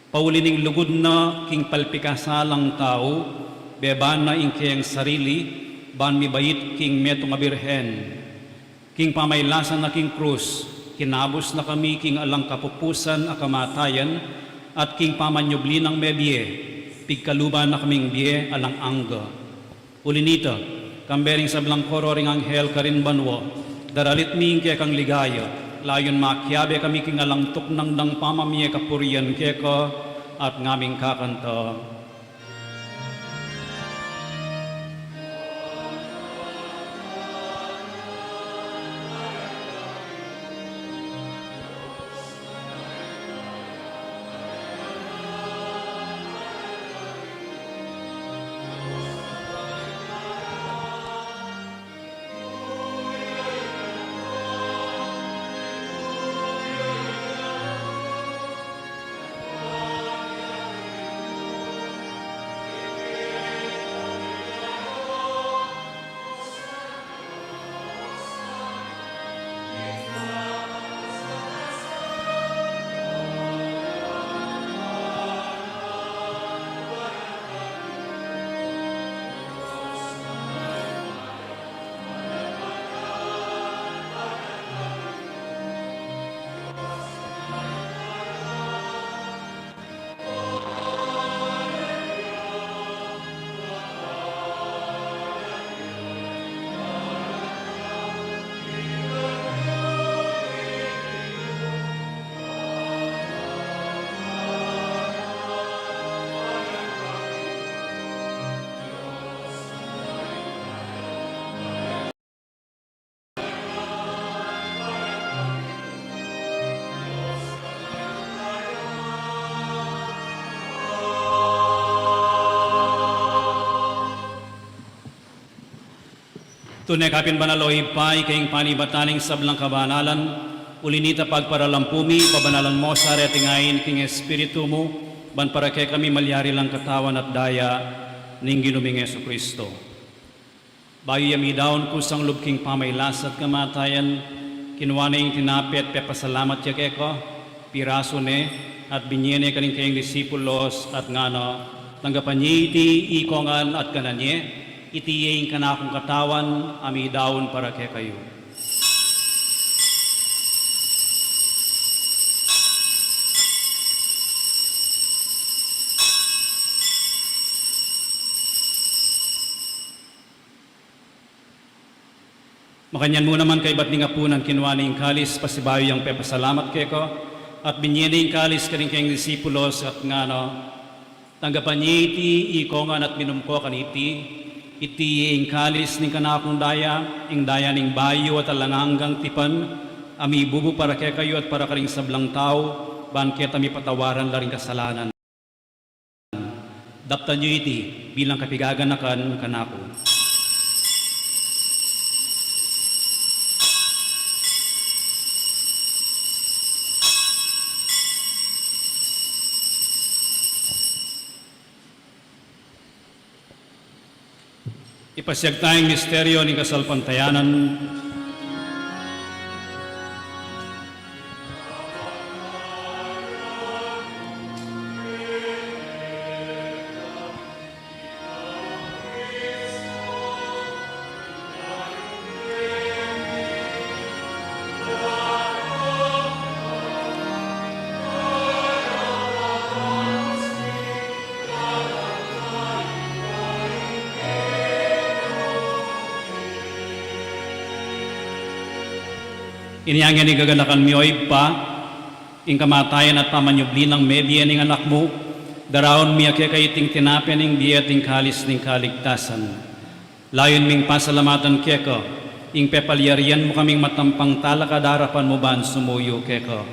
Pauli ning lugud na king palpikasalang tau, beban na ing keyang sarili, ban mibait king metung a birhen. King pamailasan na king krus, kinabus na kami king alang kapupusan a kamatayan, at king pamanyubli nang mebie, pigkaluban na kaming bie alang angga. Uli nita, kambe ring sablang koro ring anghel karin banua, daralit mi ing kekang ligaya, layun makiabe kami king alang tuknang dang pamamie kapurian keka, at ngaming kakanta. Tune ka pin banal, o Ibpa, ika ing panibatan ning sablang kabanalan, uli nita pagparalampu mi, pabanalan mu sa reting ain king Espiritu mu, ban para kekami malyari lang katawan at daya ning Ginu ming Jesucristo. Bayu ya midaun kusang lub king pamailas at kamatayan, kinua ne ing tinape at pepasalamat ya keka, pirasu ne, at binie ne karing kayang disipulos, at ngana, tanggapan ye iti ikong ngan at kanan ye, iti ye ing kanakung katawan a midaun para kekayu. Makanyan mu naman kaybat ning apunan kinua ne ing kalis, pasibayu yang pepasalamat keka, at binie ne ing kalis karing kayang disipulos, at ngana, tanggapan ye iti ikong ngan at minum ko kaniti, iti ye ing kalis ning kanakung daya, ing daya ning bayu at alang anggang tipan, a mibubu para kekayu at para karing sablang tau, ban keta mipatawaran la ring kasalanan. Daptan yu iti bilang kapigaganakan kanaku. Ipasiag taya ing misteryo ning kasalpantayanan. Inya ngeni gaganakan mi, o Ibpa, ing kamatayan at pamanyubli nang mebie ning Anak mu, daraun mi keka iting tinape ning bie at ing kalis ning kaligtasan. Layun ming pasalamatan keka ing pepalyarian mu kaming matampang talakad king arapan mu ban sumuyu keka.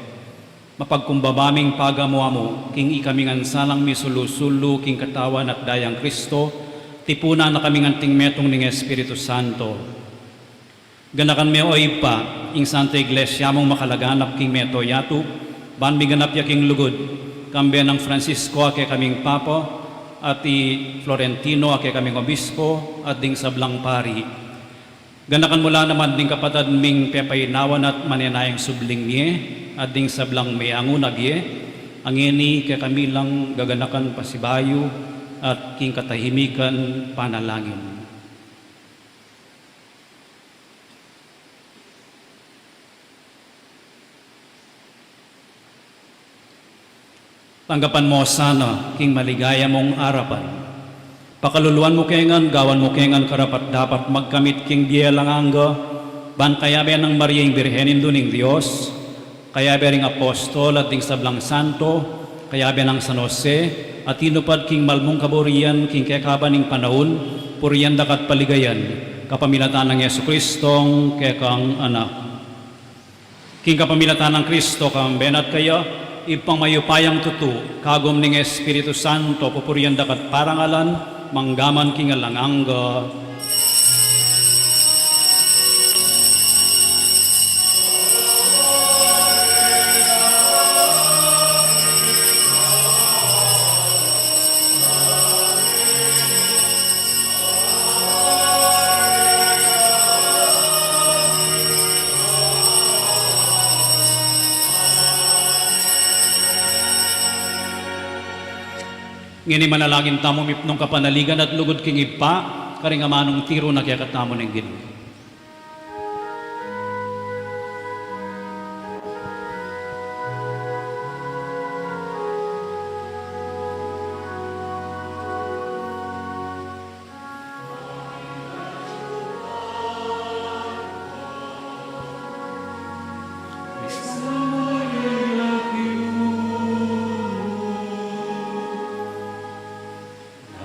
Mapagkumbaba ming pagamu-amu king ikami ngan sanang misulu-sulu king katawan at dayang Kristo, tipunan na kaming anting metung ning Espiritu Santo. Ganakan me, o Ibpa, ing Santa Iglesia mung makalaganap king mabilug a yatu, ban miganap ya king lugud, kambe nang Francisco a kekaming Papa, at i Florentino a kekaming Obispo, at ding sablang pari. Ganakan mu la naman ding kapatad ming pepainawan at manenayang subling mie, at ding sablang meangu na bie, a ngeni kekami lang gaganakan pasibayu at king katahimikan panalangin. Tanggapan mu sana king maligaya mung arapan. Pakaluluan mu ke ngan, gawan mu ke ngan karapat-dapat magkamit king bie alang angga, ban kayabe nang Maria ing Birhen Indu ning Dios, kayabe ring apostol at ding sablang santo, kayabe nang San Jose, a tinupad king malmung kaburian king kekaban ning panaun, purian da ka at paligayan, kapamilatan nang Jesucristong kekang Anak. King kapamilatan nang Kristo, kambe na at kaya, Ibpang mayupayang tutu, kagum ning Espiritu Santo, pupurian da ka at parangalan, mangga man king alang angga. Ngeni manalangin tamu mipnung kapanaligan at lugud king Ibpa, karing amanung tiru na kekatamu ning Ginu.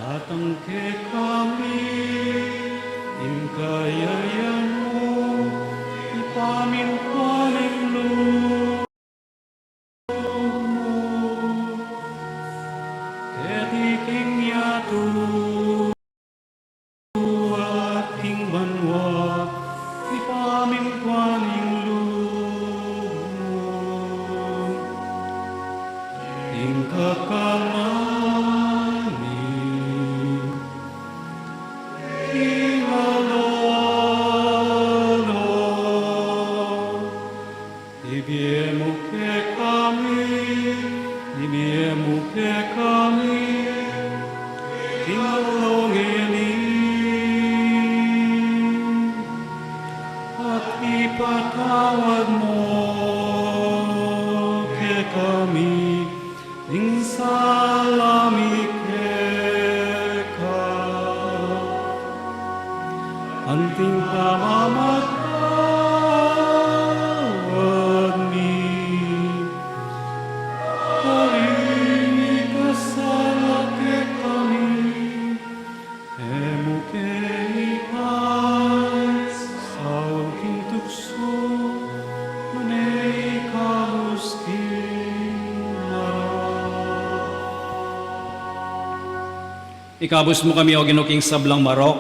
Datang kekami ing kayarian mu, ipamintuan ing lub mu, keti king yatu at king banua, ipamintuan ing lub mu. Ing kakanan mi king aldo-aldo ibie mu kekami, ibie mu kekami king aldo ngeni, at ipatawad mu kekami ing sala mi keka, anti ing pamamatawad mi karing mikasala kekami. E mu ke ipaisaul king tuksu, nune ikabus king marok. Ikabus mu kami, O Ginu, king sablang marok,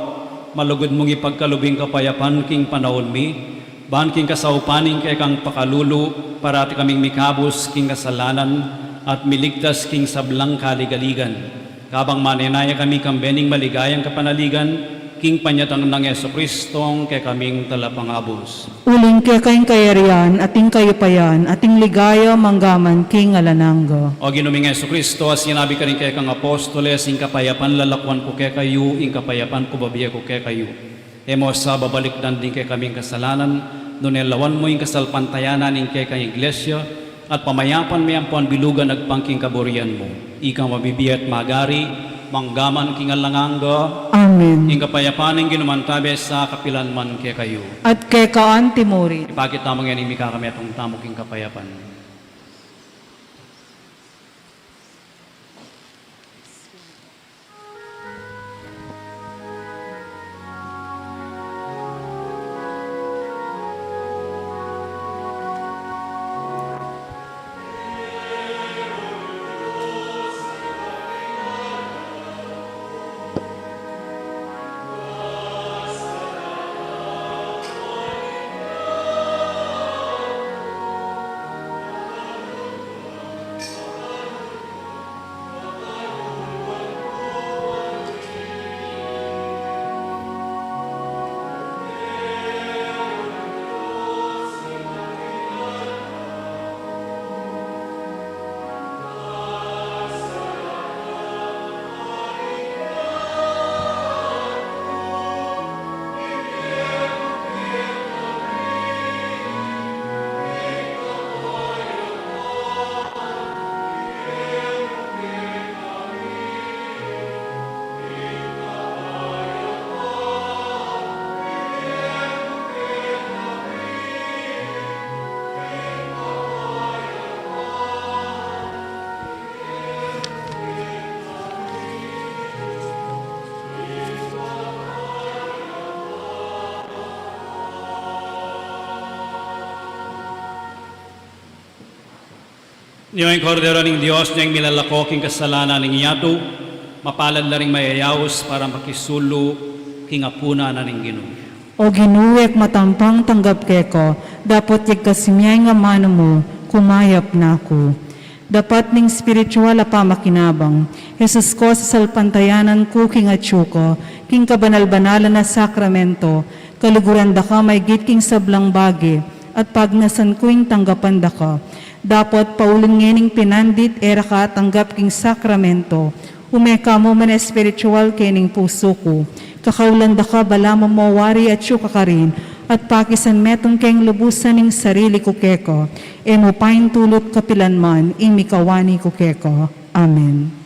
malugud mung ipagkalub ing kapayapan king panaun mi, ban king kasaupan ning kekang pakalulu, parati kaming mikabus king kasalanan at miligtas king sablang kaligaligan. Kabang manenaya kami kambe ning maligayang kapanaligan, king panyatang nang Jesucristong kekaming Talapangabus. Uling keka ing kayarian, at ing kayupayan, at ing ligaya, manggaman king alang angga. O Ginu ming Jesucristo, a sinabi karing kekang apostoles, ing kapayapan lalakwan ku kekayu, ing kapayapan ku babie ku kekayu. E mu sa babalikdan ding kekaming kasalanan, nune lawan mu ing kasalpantayanan ning kekang Iglesia, at pamayapan me ampon bilugan agpang king kaburian mu. Ikang mabibie at magari, Mangga man king alang angga. Amen. Ing kapayapan ning Ginu mantabe sa kapilan man kekayu. At keka antimurin. Ipakit tamu ngeni ing mikakametung tamu king kapayapan. Nia ing Kordero ning Dios, nia ing milalako king kasalanan ning yatu. Mapalad la ring mayayaus para makisulu king apunan na ning Ginu. O Ginu, e ku matampang tanggap keka, dapot yagkas mu ing amanu mu, kumayap na ku. Dapat ning espiritual a pamakinabang. Jesus ko, sasalpantayanan ku king atyu ka, king kabanal-banalan a sakramento, kaluguran da ka maigit king sablang bage, at pagnasan ku ing tanggapan da ka. Dapot paulun ngening pinandit e ra ka atanggap king sakramento, ume ka mu man espiritual kening pusu ku. Kakaulan da ka balamu mo wari atyu ka karin, at pakisan metung keng lubusan ing sarili ku keka. E mu paintulut kapilan man ing mikawani ku keka. Amen.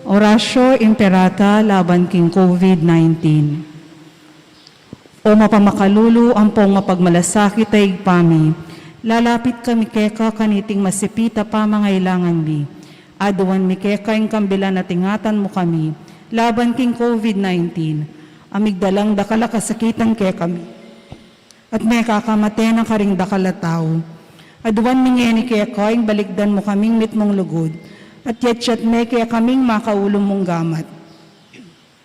Oratio Imperata laban king COVID nineteen. O mapamakalulu ampong mapagmalasakit a Ibpa mi, lalapit kami keka kaniting masipit a pamangailangan mi. Aduan mi keka ing kambilan at ingatan mu kami laban king COVID nineteen, a migdalang dakal a kasakitan kekami at mekakamate na karing dakal a tau. Aduan mi ngeni keka ing balikdan mu kaming mitmung lugud, at yatyat me kekaming makaulu mung gamat.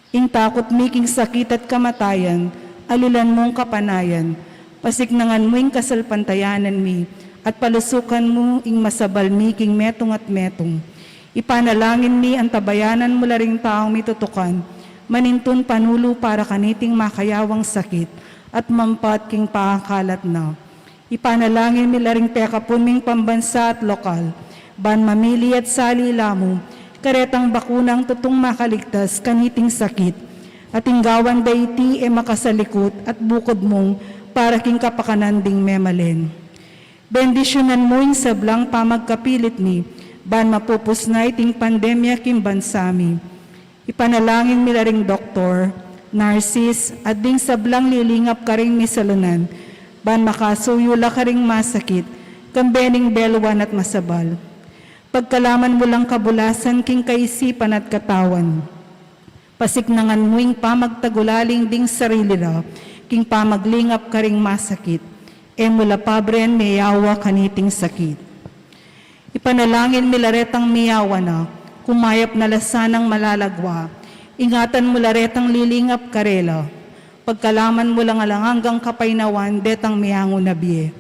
Ing takut mi king sakit at kamatayan, alilan mung kapanayan, pasiknangan mu ing kasalpantayanan mi, at palusukan mu ing masabal mi king metung at metung. Ipanalangin mi antabayanan mu la ring taung mitutukan, manintun panulu para kaniting makayawang sakit, at mampat king pangakalat na. Ipanalangin mi la ring pekapun ming pambansa at lokal, ban mamili at sali la mu karetang bakunang tutung makaligtas kaniting sakit, at ing gawan da iti e makasalikut at bukud mung para king kapakanan ding memalen. Bendisyunan mu ing sablang pamagkapilit mi, ban mapupus na iting pandemya king bansa mi. Ipanalangin mi la ring doktor, narsis, at ding sablang lilingap karing misalunan, ban makasuyu la karing masakit, kambe ning beluan at masabal. Pagkalaman mu lang kabulasan king kaisipan at katawan. Pasiknangan mu ing pamagtagulaling ding sarili ra, king pamaglingap karing masakit. E mu la pabren meyawa kaniting sakit. Ipanalangin mi la retang miyawa na, kumayap na la sanang malalagwa. Ingatan mu la retang lilingap karela. Pagkalaman mu lang alang anggang kapaynawan detang miyangu na bie.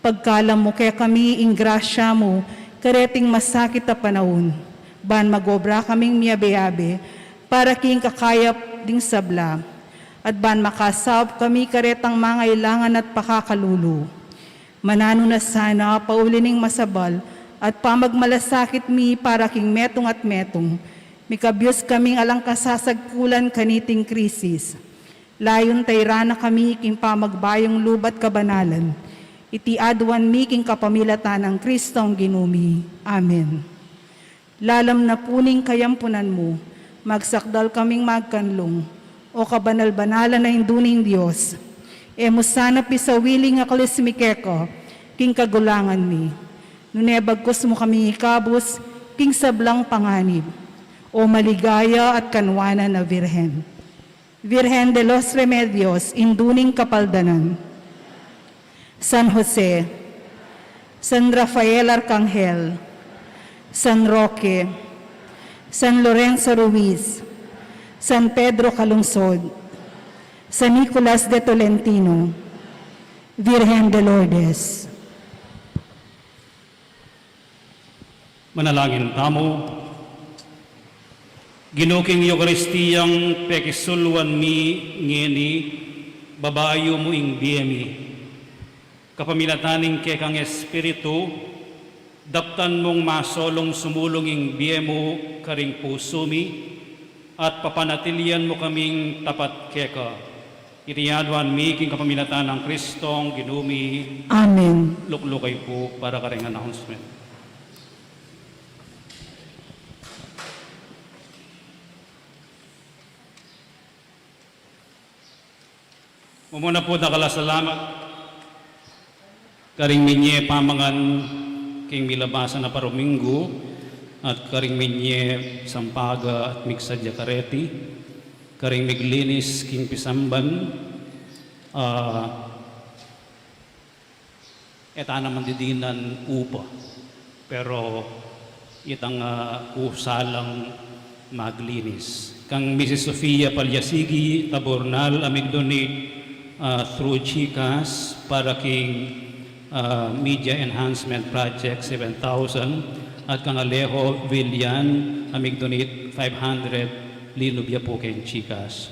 Pagkalam mu kekami ing grasya mu, kareting masakit a panaun. Ban magobra kaming miyabe-abe, para king kakayap ding sabla. At ban makasaup kami karetang mangailangan at pakakalulu. Mananu na sana pauli ning masabal at pamagmalasakit mi para king metung at metung. Mikabyus kaming alang kasasagkulan kaniting krisis. Layun tayra na kami king pamagbayung lub at kabanalan. Iti aduan mi king kapamilatan nang Kristong Ginu mi. Amen. Lalam na pu ning kayampunan mu, magsakdal kaming magkanlung, o kabanal-banalan a Indu ning Dios. E mu sana pisawili ing aklis mi keka, king kagulangan mi. Nune bagkus mu kami ikabus, king sablang panganib. O maligaya at kanwanan a Virgen. Virgen de los Remedios, Indu ning Kapaldanan. San Jose, San Rafael Arcangel, San Roque, San Lorenzo Ruiz, San Pedro Calungsod, San Nicolas de Tolentino, Virgen de Lourdes. Manalangin tamu. Ginu, king Eukaristiyang pekisulwan mi ngeni, babayu mu ing bie mi. Kapamilatan ning kekang Espiritu, daptan mung masolung sumulung ing bie mu karing pusu mi, at papanatilian mu kaming tapat keka. Iti aduan mi king kapamilatan nang Kristong Ginu mi. Amen. Lukluk kayu pu para karing announcement. Mumuna pu, dakal a salamat karing minye pamangan king milabasan a paruminggu, at karing minye sampaga at migsadya kareti, karing miglinis king pisamban, ah, e ta naman didinan upa. Pero itang, ah, usa lang maglinis. Kang Missus Sofia Palyasigi Taburnal a migdonate, ah, through GCash para king, ah, Media Enhancement Project seven thousand, at kang Alejo Villan a migdonate five hundred, linub ya pu king GCash.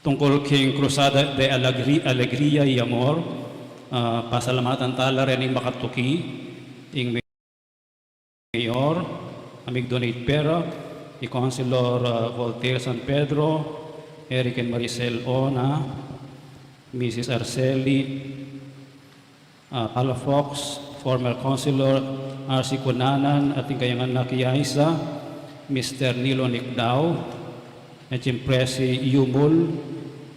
Tungkul king Cruzada de Alegri-, Alegria y Amor, ah, pasalamatan tala ring makatuki, ing mayor a migdonate pera, i Councilor, ah, Voltaire San Pedro, Eric and Maricel Ona, Missus Arceli, ah, Palafox, former Councilor R C Cunanan, at ing kayang anak i Aiza, Mister Nilo Nicdao, at ing Presi Yumul,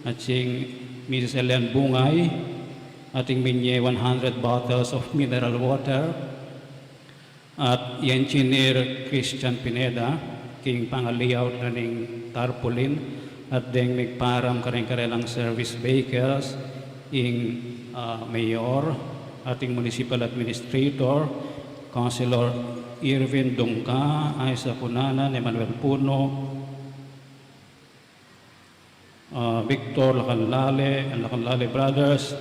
at ing Missus Ellen Bungay, at ing minye one hundred bottles of mineral water, at i Engineer Christian Pineda, king pangalayout na ning tarpaulin, at deng migparam kareng karelang service vehicles, ing, ah, mayor, at ing municipal administrator, Councilor Irvin Dungka, Aiza Cunanan, Emmanuel Puno, ah, Victor Lacanlale and Lacanlale Brothers,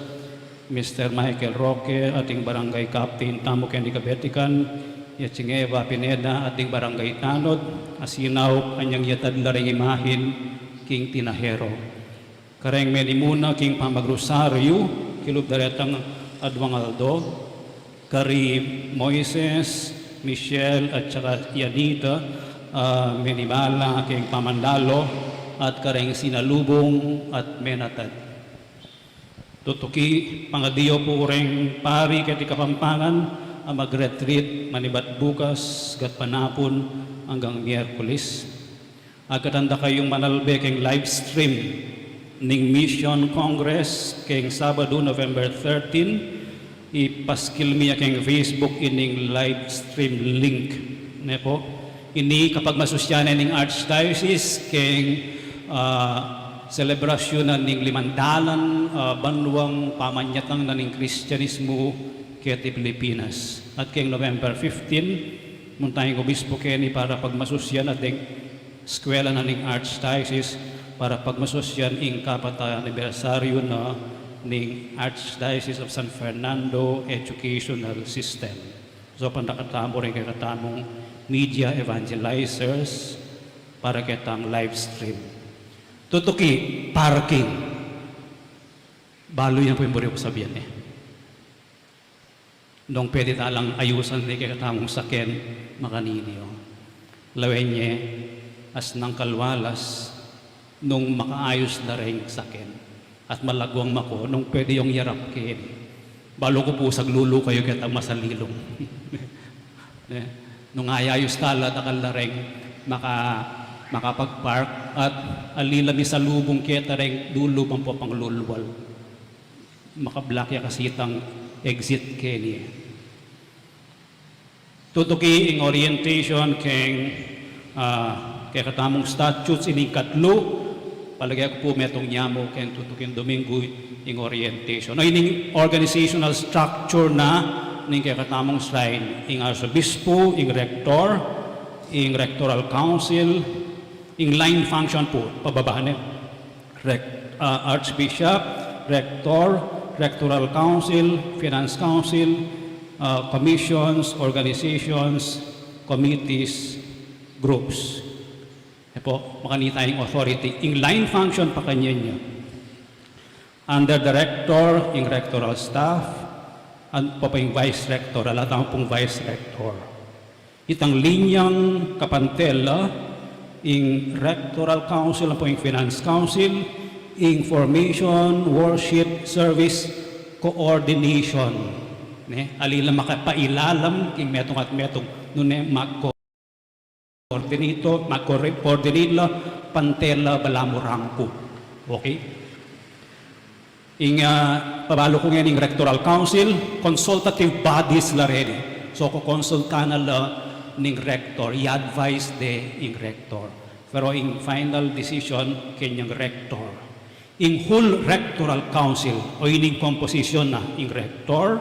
Mister Michael Roque, at ing barangay captain tamu keni Kabetikan, at ing Eva Pineda, at ing barangay tanod, a sinaup anyang yatad la ring imahin king tinahero. Kareng menimuna king pamagrosaryu, kilub da retang adwang aldo, kari Moises, Michelle, at saka Yanita, ah, menibala king pamandalo, at kareng sinalubung at menatad. Tutuki, pangadiyu pu reng pari keti Kapampangan, a mag-retreat manibat bukas, gatpanapun anggang Miyerkules. Agkatan da kayung manalbe keng live stream ning Mission Congress keng Sabadu, November thirteen. Ipaskil mi ya keng Facebook ining live stream link. Ne po? Ini kapagmasusyan na ning Archdiocese keng, ah, selebrasyun na ning limandalan, ah, banuang pamanyatang na ning Kristianismu keti Pilipinas. At keng November fifteen, munta ing obispo keni para pagmasusyan at deng eskwela na ning Archdiocese para pagmasusyan ing kapat a anibersaryu na ning Archdiocese of San Fernando Educational System. So, panda katamu ring kekatamung media evangelizers para ketang live stream. Tutuki, parking. Balu yang pu ing buri kung sabian, e. Nung pwede talang ayusan deng kekatamung saken, makanini, o. Lawen ye, asnang kalwalas nung makaayus da reng saken. At malagwang mako nung pwede yung yarap keni. Balu ku pu saglulu kayu ketang masalilung. Ne? Nung ayayus tala, dakal da reng maka-, makapag-park at ali la misalubung keta reng lulu bang pu panglulwal. Maka-block ya kasi itang exit keni. Tutuki ing orientation keng, ah, kekatamung statutes ining katlu, palage ku pu metung nyamu keng tutuking Dominggu ing orientation. O, ining organizational structure na ning kekatamung shrine, ing arsobispo, ing rector, ing rectoral council, ing line function pu, pababa ne. Rec-, ah, Archbishop, Rector, Rectoral Council, Finance Council, ah, commissions, organizations, committees, groups. E po, makanita ing authority. Ing line function pa kanyan ya. Under the rector, ing rectoral staff, at pa ing vice rector, ala tamu pung vice rector. Itang linyang kapantela, ing Rectoral Council, ampo ing Finance Council, ing Formation, Worship, Service, Coordination. Ne? Ali la makapailalam king metung at metung, nune mag-coordinate, mag-coordinate la, pantela, balamu rangku. Okay? Ing, ah, pabalu ku ngeni ing Rectoral Council, consultative bodies la reni. So, kokonsultan na la ning rector, i-advise de ing rector. Pero ing final decision, kenyang rector. Ing whole Rectoral Council, o ining komposisyon na, ing rector,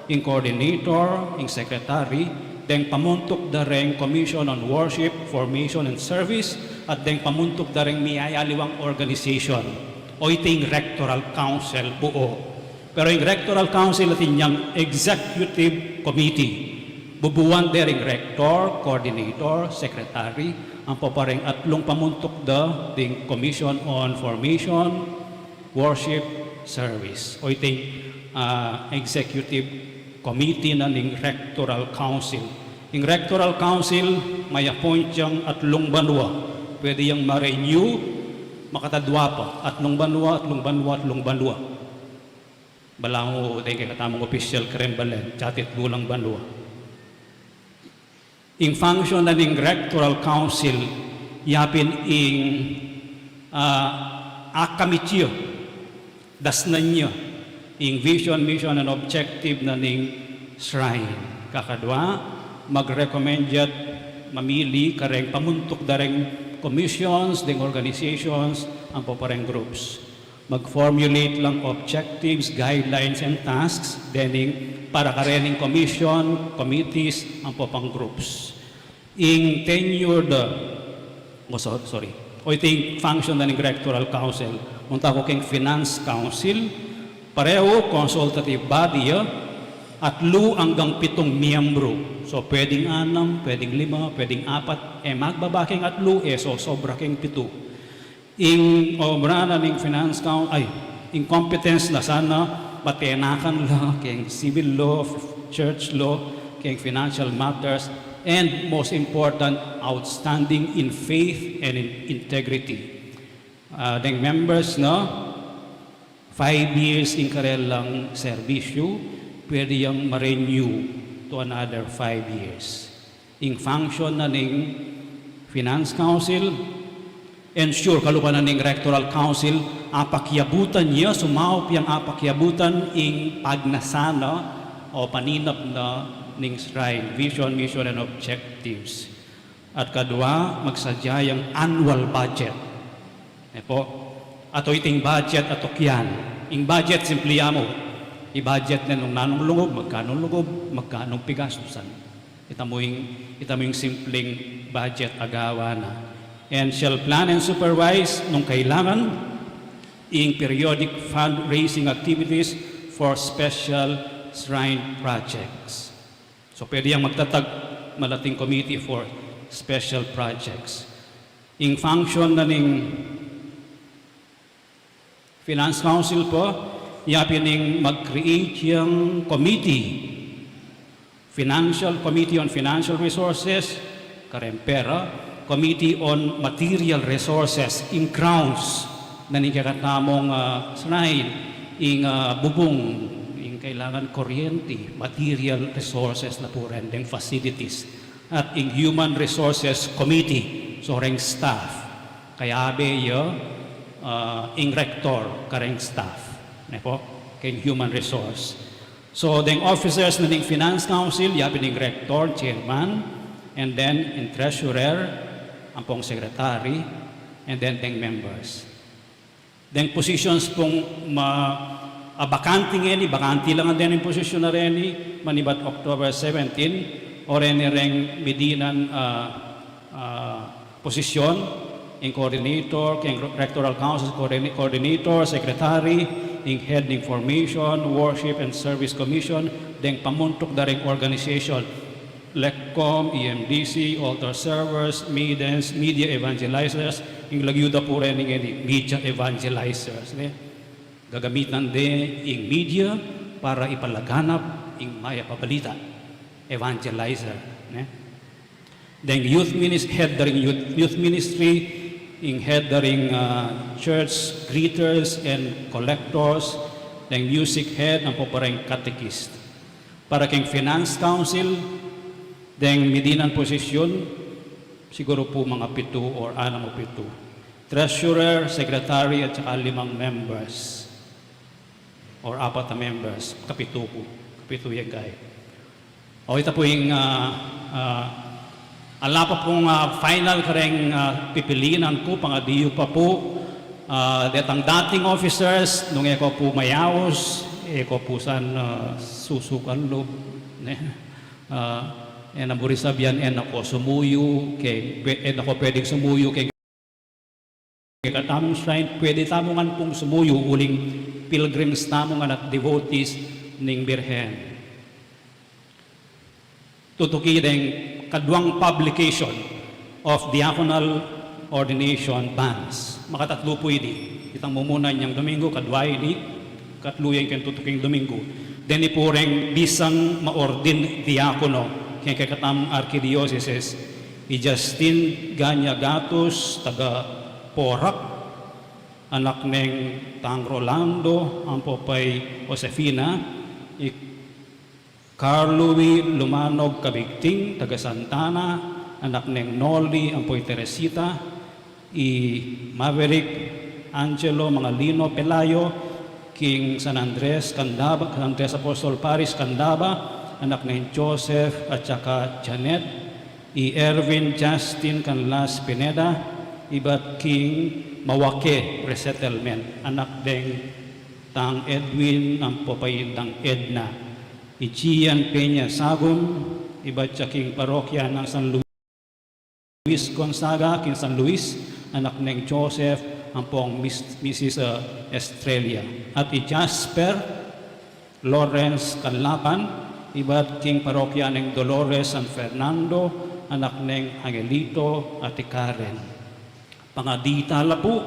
ing coordinator, ing secretary, deng pamuntuk da reng Commission on Worship, Formation, and Service, at deng pamuntuk da reng miyayaliwang organization. O iti ing Rectoral Council buo. Pero ing Rectoral Council atin yang Executive Committee. Bubuan de ring Rector, Coordinator, Secretary, ampo pa ring atlung pamuntuk da ding Commission on Formation, Worship, Service. O iti ing, ah, Executive Committee na ning Rectoral Council. Ing Rectoral Council, may appoint yang atlung banua. Pwede yang ma-renew, makatadua pa. Atlung banua, atlung banua, atlung banua. Balamu deng kekatamung opisyal kareng balen, atin atlu lang banua. Ing function na ning Rectoral Council, yapin ing, ah, akamit ya, dasnan ya ing vision, mission, and objective na ning shrine. Kakadwa, mag-recommend ya't mamili kareng pamuntuk da reng commissions, deng organizations, ampo pa reng groups. Mag-formulate lang objectives, guidelines, and tasks dening para karening commission, committees, ampo pang groups. Ing tenure da, oh, so-, sorry. O, iti ing function da ning Rectoral Council. Munta ko keng Finance Council, pareho, consultative body ya, atlu anggang pitung miyembru. So, pwedeng anam, pwedeng lima, pwedeng apat, e magbaba keng atlu, e sosobra keng pitu. Ing obra na ning Finance Coun-, ay, ing competence na sana, patenakan la keng civil law, church law, keng financial matters, and most important, outstanding in faith and in integrity. Ah, deng members na, five years ing karelang serbisyu, pwede yang ma-renew to another five years. Ing function na ning Finance Council, ensure kalupa na ning Rectoral Council, apakiabutan ya, sumaup yang apakiabutan ing pagnasa na o paninap na ning shrine, vision, mission, and objectives. At kadwa, magsadya yang annual budget. E po, ato iting budget, ato kian. Ing budget, simple ya mu. I-budget ne nung nanung lungub, magkanung lungub, magkanung pigastusan. Ita mu ing, ita mu ing simpleng budget a gawa na. And shall plan and supervise nung kailangan ing periodic fundraising activities for special shrine projects. So, pwede yang magtatag malating committee for special projects. Ing function na ning Finance Council po, yapin ing mag-create yang committee, Financial Committee on Financial Resources, kareng pera, Committee on Material Resources, ing grounds na ning kekatamung, ah, shrine, ing, ah, bubung, ing kailangan kuryente, material resources la pu ren, deng facilities, at ing Human Resources Committee, so reng staff. Kayabe ya, ah, ing rector kareng staff, ne po, keng human resource. So, deng officers na ning Finance Council, yapin ing rector, chairman, and then ing treasurer, ampong secretary, and then deng members. Deng positions pung ma-, a, bakante ngeni, bakante la ngan deng position a reni, manibat October seventeen, o reni reng midinan, ah, ah, posisyon, ing coordinator, keng Rectoral Council coordin-, coordinator, secretary, ing head ning formation, worship and service commission, deng pamuntuk da reng organization, LECCOM, E M D C, altar servers, maidens, media evangelizers, ing lagyu da pu reni ngeni, media evangelizers, ne? Gagamitan de ing media para ipalaganap ing mayap a balita, evangelizer, ne? Deng youth minis-, head da ring youth, youth ministry, ing head da ring, ah, church greeters and collectors, deng music head, ampo pa reng catechist. Para keng Finance Council, deng midinan posisyon, siguru pu mga pitu or anam o pitu. Treasurer, secretary, at saka limang members. Or apat a members, kapitu pu. Kapitu yang gae. O, ita pu ing, ah, ah, ala pa pung, ah, final kareng, ah, pipilinan ku, pangadi yu pa pu, ah, detang dating officers, nung e ko pu mayaus, e ko pu san, ah, susukan lub, ne? Ah, e na buri sabian, e na ko sumuyu, ke, pe-, e na ko pwedeng sumuyu, ke kekatamung shrine, pwede tamu ngan pung sumuyu uling pilgrims tamu ngan at devotees ning Birhen. Tutuki deng kaduang publication of diaconal ordination banns. Makatatlu pu idi. Itang mumuna inyang Domingo, kadua idi, katlu yang keng tutuking Domingo. Deni pu reng bisang maordin diakono keng kekatamung arkidiosesis, i Justin Ganya Gatus, taga Porac, anak neng Tang Rolando ampo pa i Josefina, i Carl Louis Lumanog Cabigting, taga Santa Ana, anak neng Noli ampo i Teresita, i Maverick Angelo Mangalino Pelayo, king San Andres, Candaba, San Andres Apostol Parish, Candaba, anak neng Joseph at saka Janet, i Erwin Justin Canlas Pineda, ibat king Mawake Resettlement, anak deng Tang Edwin ampo paindang Edna, i Gian Peña Sagum, ibat ya king parokya nang San Luis Gonzaga, king San Luis, anak neng Joseph ampong Miss, Missus, uh, Estrella, at i Jasper Lawrence Canlapan, ibat king parokya neng Dolores San Fernando, anak neng Angelito at i Karen. Pangadita la pu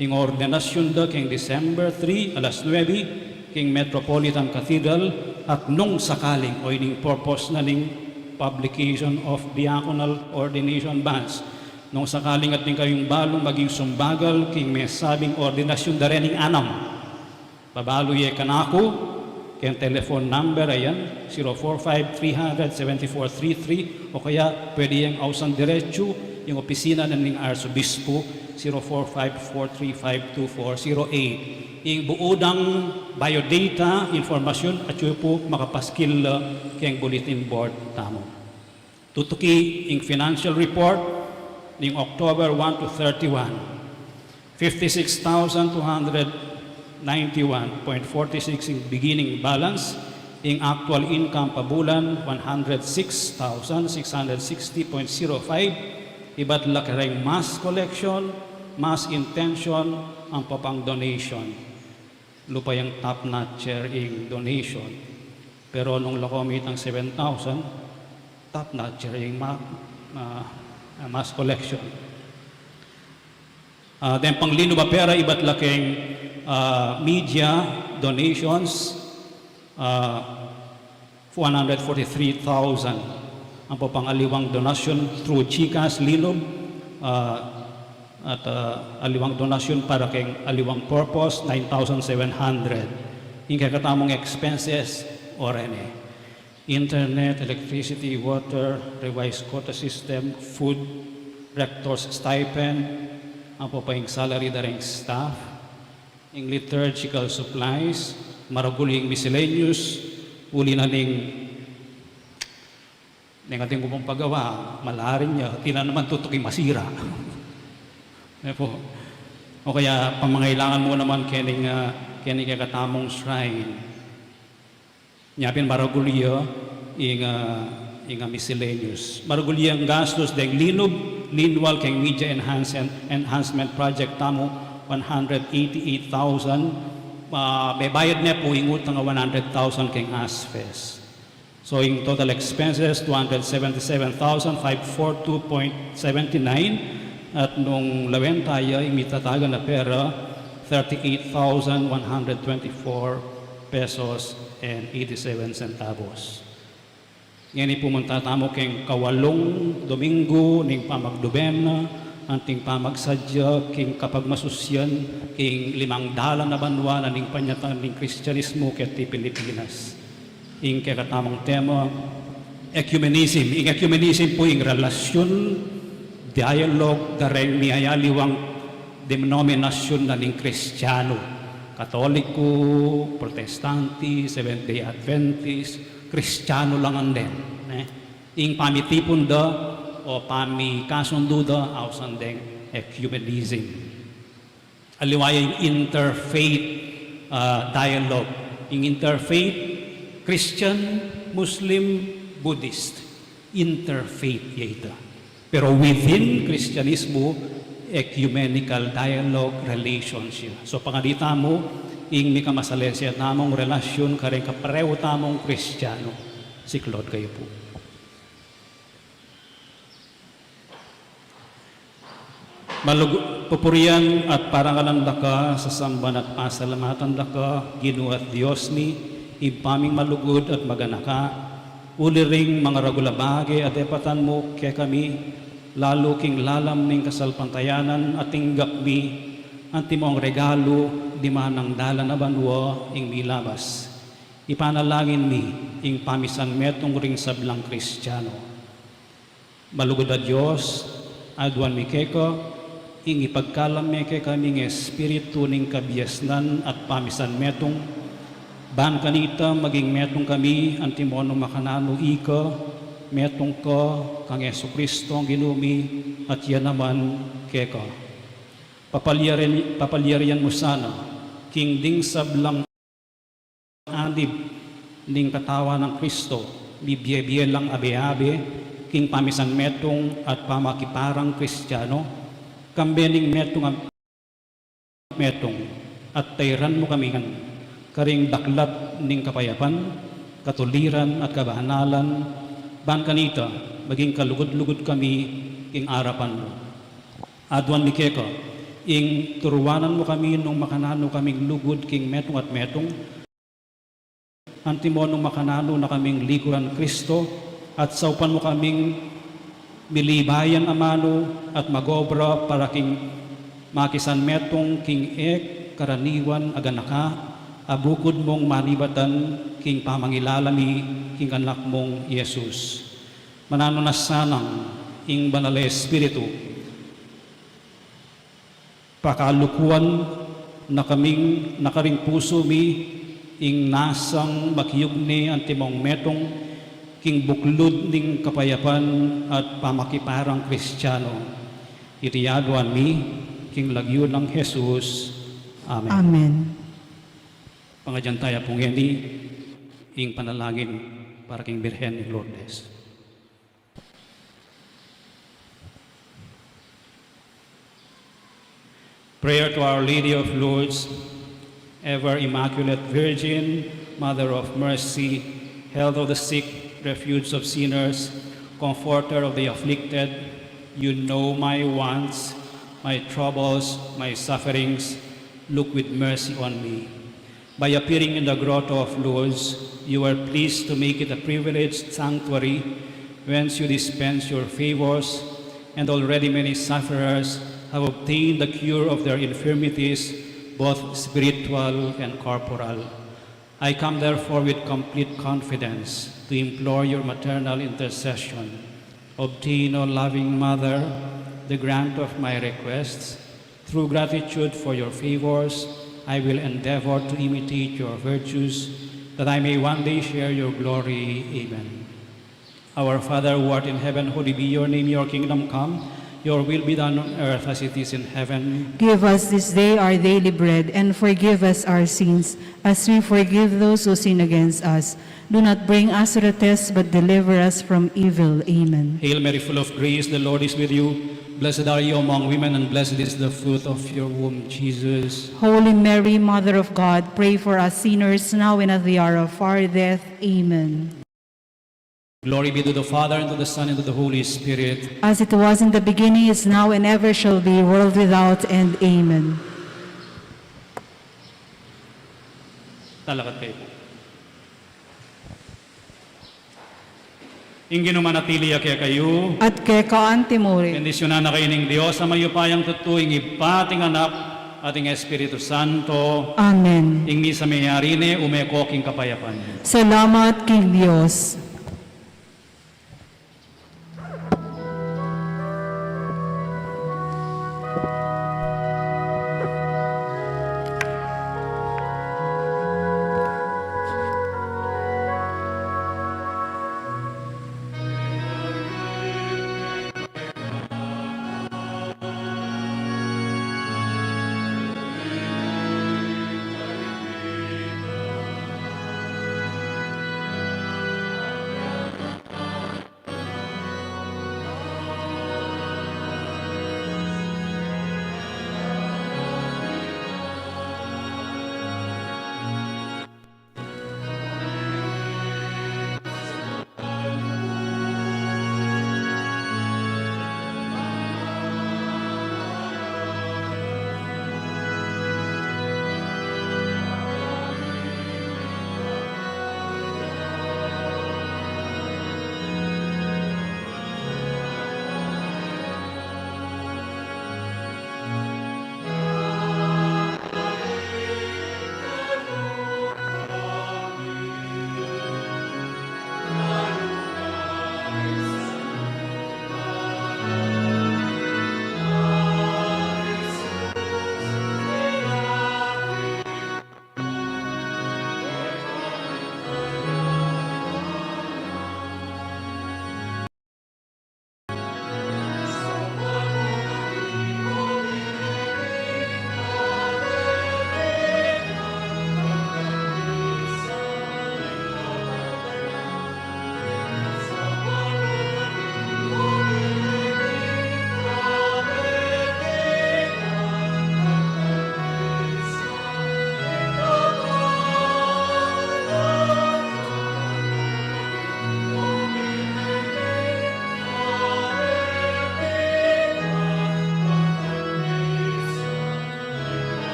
ing ordenasyun da king December three, alas nuebe, king Metropolitan Cathedral, at nung sakaling, o ining purpose na ning publication of diaconal ordination banns, nung sakaling atin kayung balung maging sumbagal king mesabing ordenasyun da rening anam, pabalu ye kanaku, keng telephone number a yan, zero four five three hundred seventy-four three three, o kaya pwede yang ausan diretsu ing opisina na ning Arsobispo, zero four five four three five two four zero eight. Ing buudang biodata, informasyon, atyu pu makapaskil la keng bulletin board tamu. Tutuki ing financial report ning October one to thirty-one. Fifty-six thousand two hundred ninety-one point forty-six ing beginning balance, ing actual income pa bulan, one hundred six thousand six hundred sixty point zero five, ibat la kareng mass collection, mass intention, ampo pang donation. Lupa yang top notcher ing donation. Pero nung lako mitang seven thousand, top notcher ing ma-, ah, mass collection. Ah, deng panglinub a pera ibat la keng, ah, media donations, ah, one hundred forty-three thousand. Ampo pang aliwang donasyon through GCash, linub, ah, at, ah, aliwang donasyon para keng aliwang purpose, nine thousand seven hundred. Ing kekatamung expenses, o rene. Internet, electricity, water, revised quota system, food, rector's stipend, ampo pa ing salary da reng staff, ing liturgical supplies, maragul ing miscellaneous, uli na ning, ning atin ku pung pagawa, malarin ya, tina naman tutuki masira. E pu. O kaya, pamangailangan mu naman kening, ah, kening kekatamung shrine. Nya pin maragul ya ing, ah, ing, ah, miscellaneous. Maragul ya ing gastus deng linub, linwal keng media enhance-, enhancement project tamu, one hundred eighty-eight thousand. Ah, mebayad ne pu ing utang a one hundred thousand keng ASFES. So, ing total expenses, two hundred seventy-seven thousand five four two point seventy-nine, at nung lawen taya, ing mitatagan a pera, thirty-eight thousand one hundred twenty-four pesos and eighty-seven centavos. Ngeni pumunta tamu keng kawalung Domingo ning pamagdubena, anting pamagsadya king kapagmasusyan king limang dalan a banua na ning panyatang ning Kristianismu keti Pilipinas. Ing kekatamung tema, ecumenism. Ing ecumenism pu ing relasyun, dialogue, da reng miyayaliwang denominasyun na ning Kristianu. Katoliku, Protestanti, Seventh-day Adventist, Kristianu la ngan den, ne? Ing pamitipun da o pamikasundu da, ausan deng ecumenism. Aliwa ya ing interfaith, ah, dialogue. Ing interfaith, Christian, Muslim, Buddhist. Interfaith ya ita. Pero within Kristianismu, ecumenical dialogue, relationship. So, pangadita mu, ing mikamasalesia tamung relasyun kareng kaparehu tamung Kristianu. Siklaud kayu pu. Malug-, pupurian at parangalan da ka, sasamban at pasalamatan da ka, Ginu at Dios mi, Ibpa ming malugud at maganaka, uli ring mangaragul a bage a depatan mu kekami, lalu king lalam ning kasalpantayanan a tinggap mi, antimong regalu, dimanang dalan a banua ing milabas. Ipanalangin mi ing pamisan metung ring sablang Kristiano. Malugud a Dios, aduan mi keka, ing ipagkalam me kekaming espiritu ning kabiasnan at pamisan metung, ban kanita maging metung kami antimo nung makananu ika metung ka kang Jesucristo a Ginu mi at ya naman keka. Papalyarian, papalyarian mu sana king ding sablang anib ning katawan nang Kristo, mibie-bie lang abe-abe king pamisan metung at pamakiparang Kristiano, kambe ning metung a metung, at tairan mu kami ngan karing daklat ning kapayapan, katuliran at kabanalan, ban kanita maging kalugud-lugud kami king arapan mu. Aduan mi keka, ing turuanan mu kami nung makananu kaming lugud king metung at metung, antimo nung makananu na kaming likuran Kristo, at saupan mu kaming milibayan amanu at magobra para king makisan metung king e karaniwan a ganaka, a bukud mung manibatan king pamangilala mi king Anak mung Jesus. Mananu na sanang ing Banal a Espiritu, pakalukuan na kaming nakaring pusu mi ing nasang makiugne antimong metung king buklud ning kapayapan at pamakiparang Kristiano. Iti aduan mi king lagyu nang Jesus. Amen. Amen. Pangadyan taya pu ngeni ing panalangin para king Birhen ning Lourdes. Prayer to Our Lady of Lourdes, ever Immaculate Virgin, Mother of Mercy, Health of the sick, Refuge of sinners, Comforter of the afflicted, you know my wants, my troubles, my sufferings. Look with mercy on me. By appearing in the Grotto of Lourdes, you were pleased to make it a privileged sanctuary whence you dispense your favors, and already many sufferers have obtained the cure of their infirmities, both spiritual and corporal. I come therefore with complete confidence to implore your maternal intercession. Obtain, O loving Mother, the grant of my requests. Through gratitude for your favors, I will endeavor to imitate your virtues, that I may one day share your glory. Amen. Our Father who art in heaven, hallowed be your name, your kingdom come, your will be done on earth as it is in heaven. Give us this day our daily bread, and forgive us our sins, as we forgive those who sin against us. Do not bring us to the test, but deliver us from evil. Amen. Hail Mary, full of grace, the Lord is with you. Blessed are you among women, and blessed is the fruit of your womb, Jesus. Holy Mary, Mother of God, pray for us sinners, now and at the hour of our death. Amen. Glory be to the Father, and to the Son, and to the Holy Spirit. As it was in the beginning, is now, and ever shall be, world without end. Amen. Talakad kayu pu. Ing Ginu manatili ya kekayu. At keka antimurin. Bendisyunan na kayu ning Dios a mayupayang tutu, ing Ibpa, at ing Anak, at ing Espiritu Santo. Amen. Ing misa meyari ne, ume ko king kapayapan. Salamat king Dios.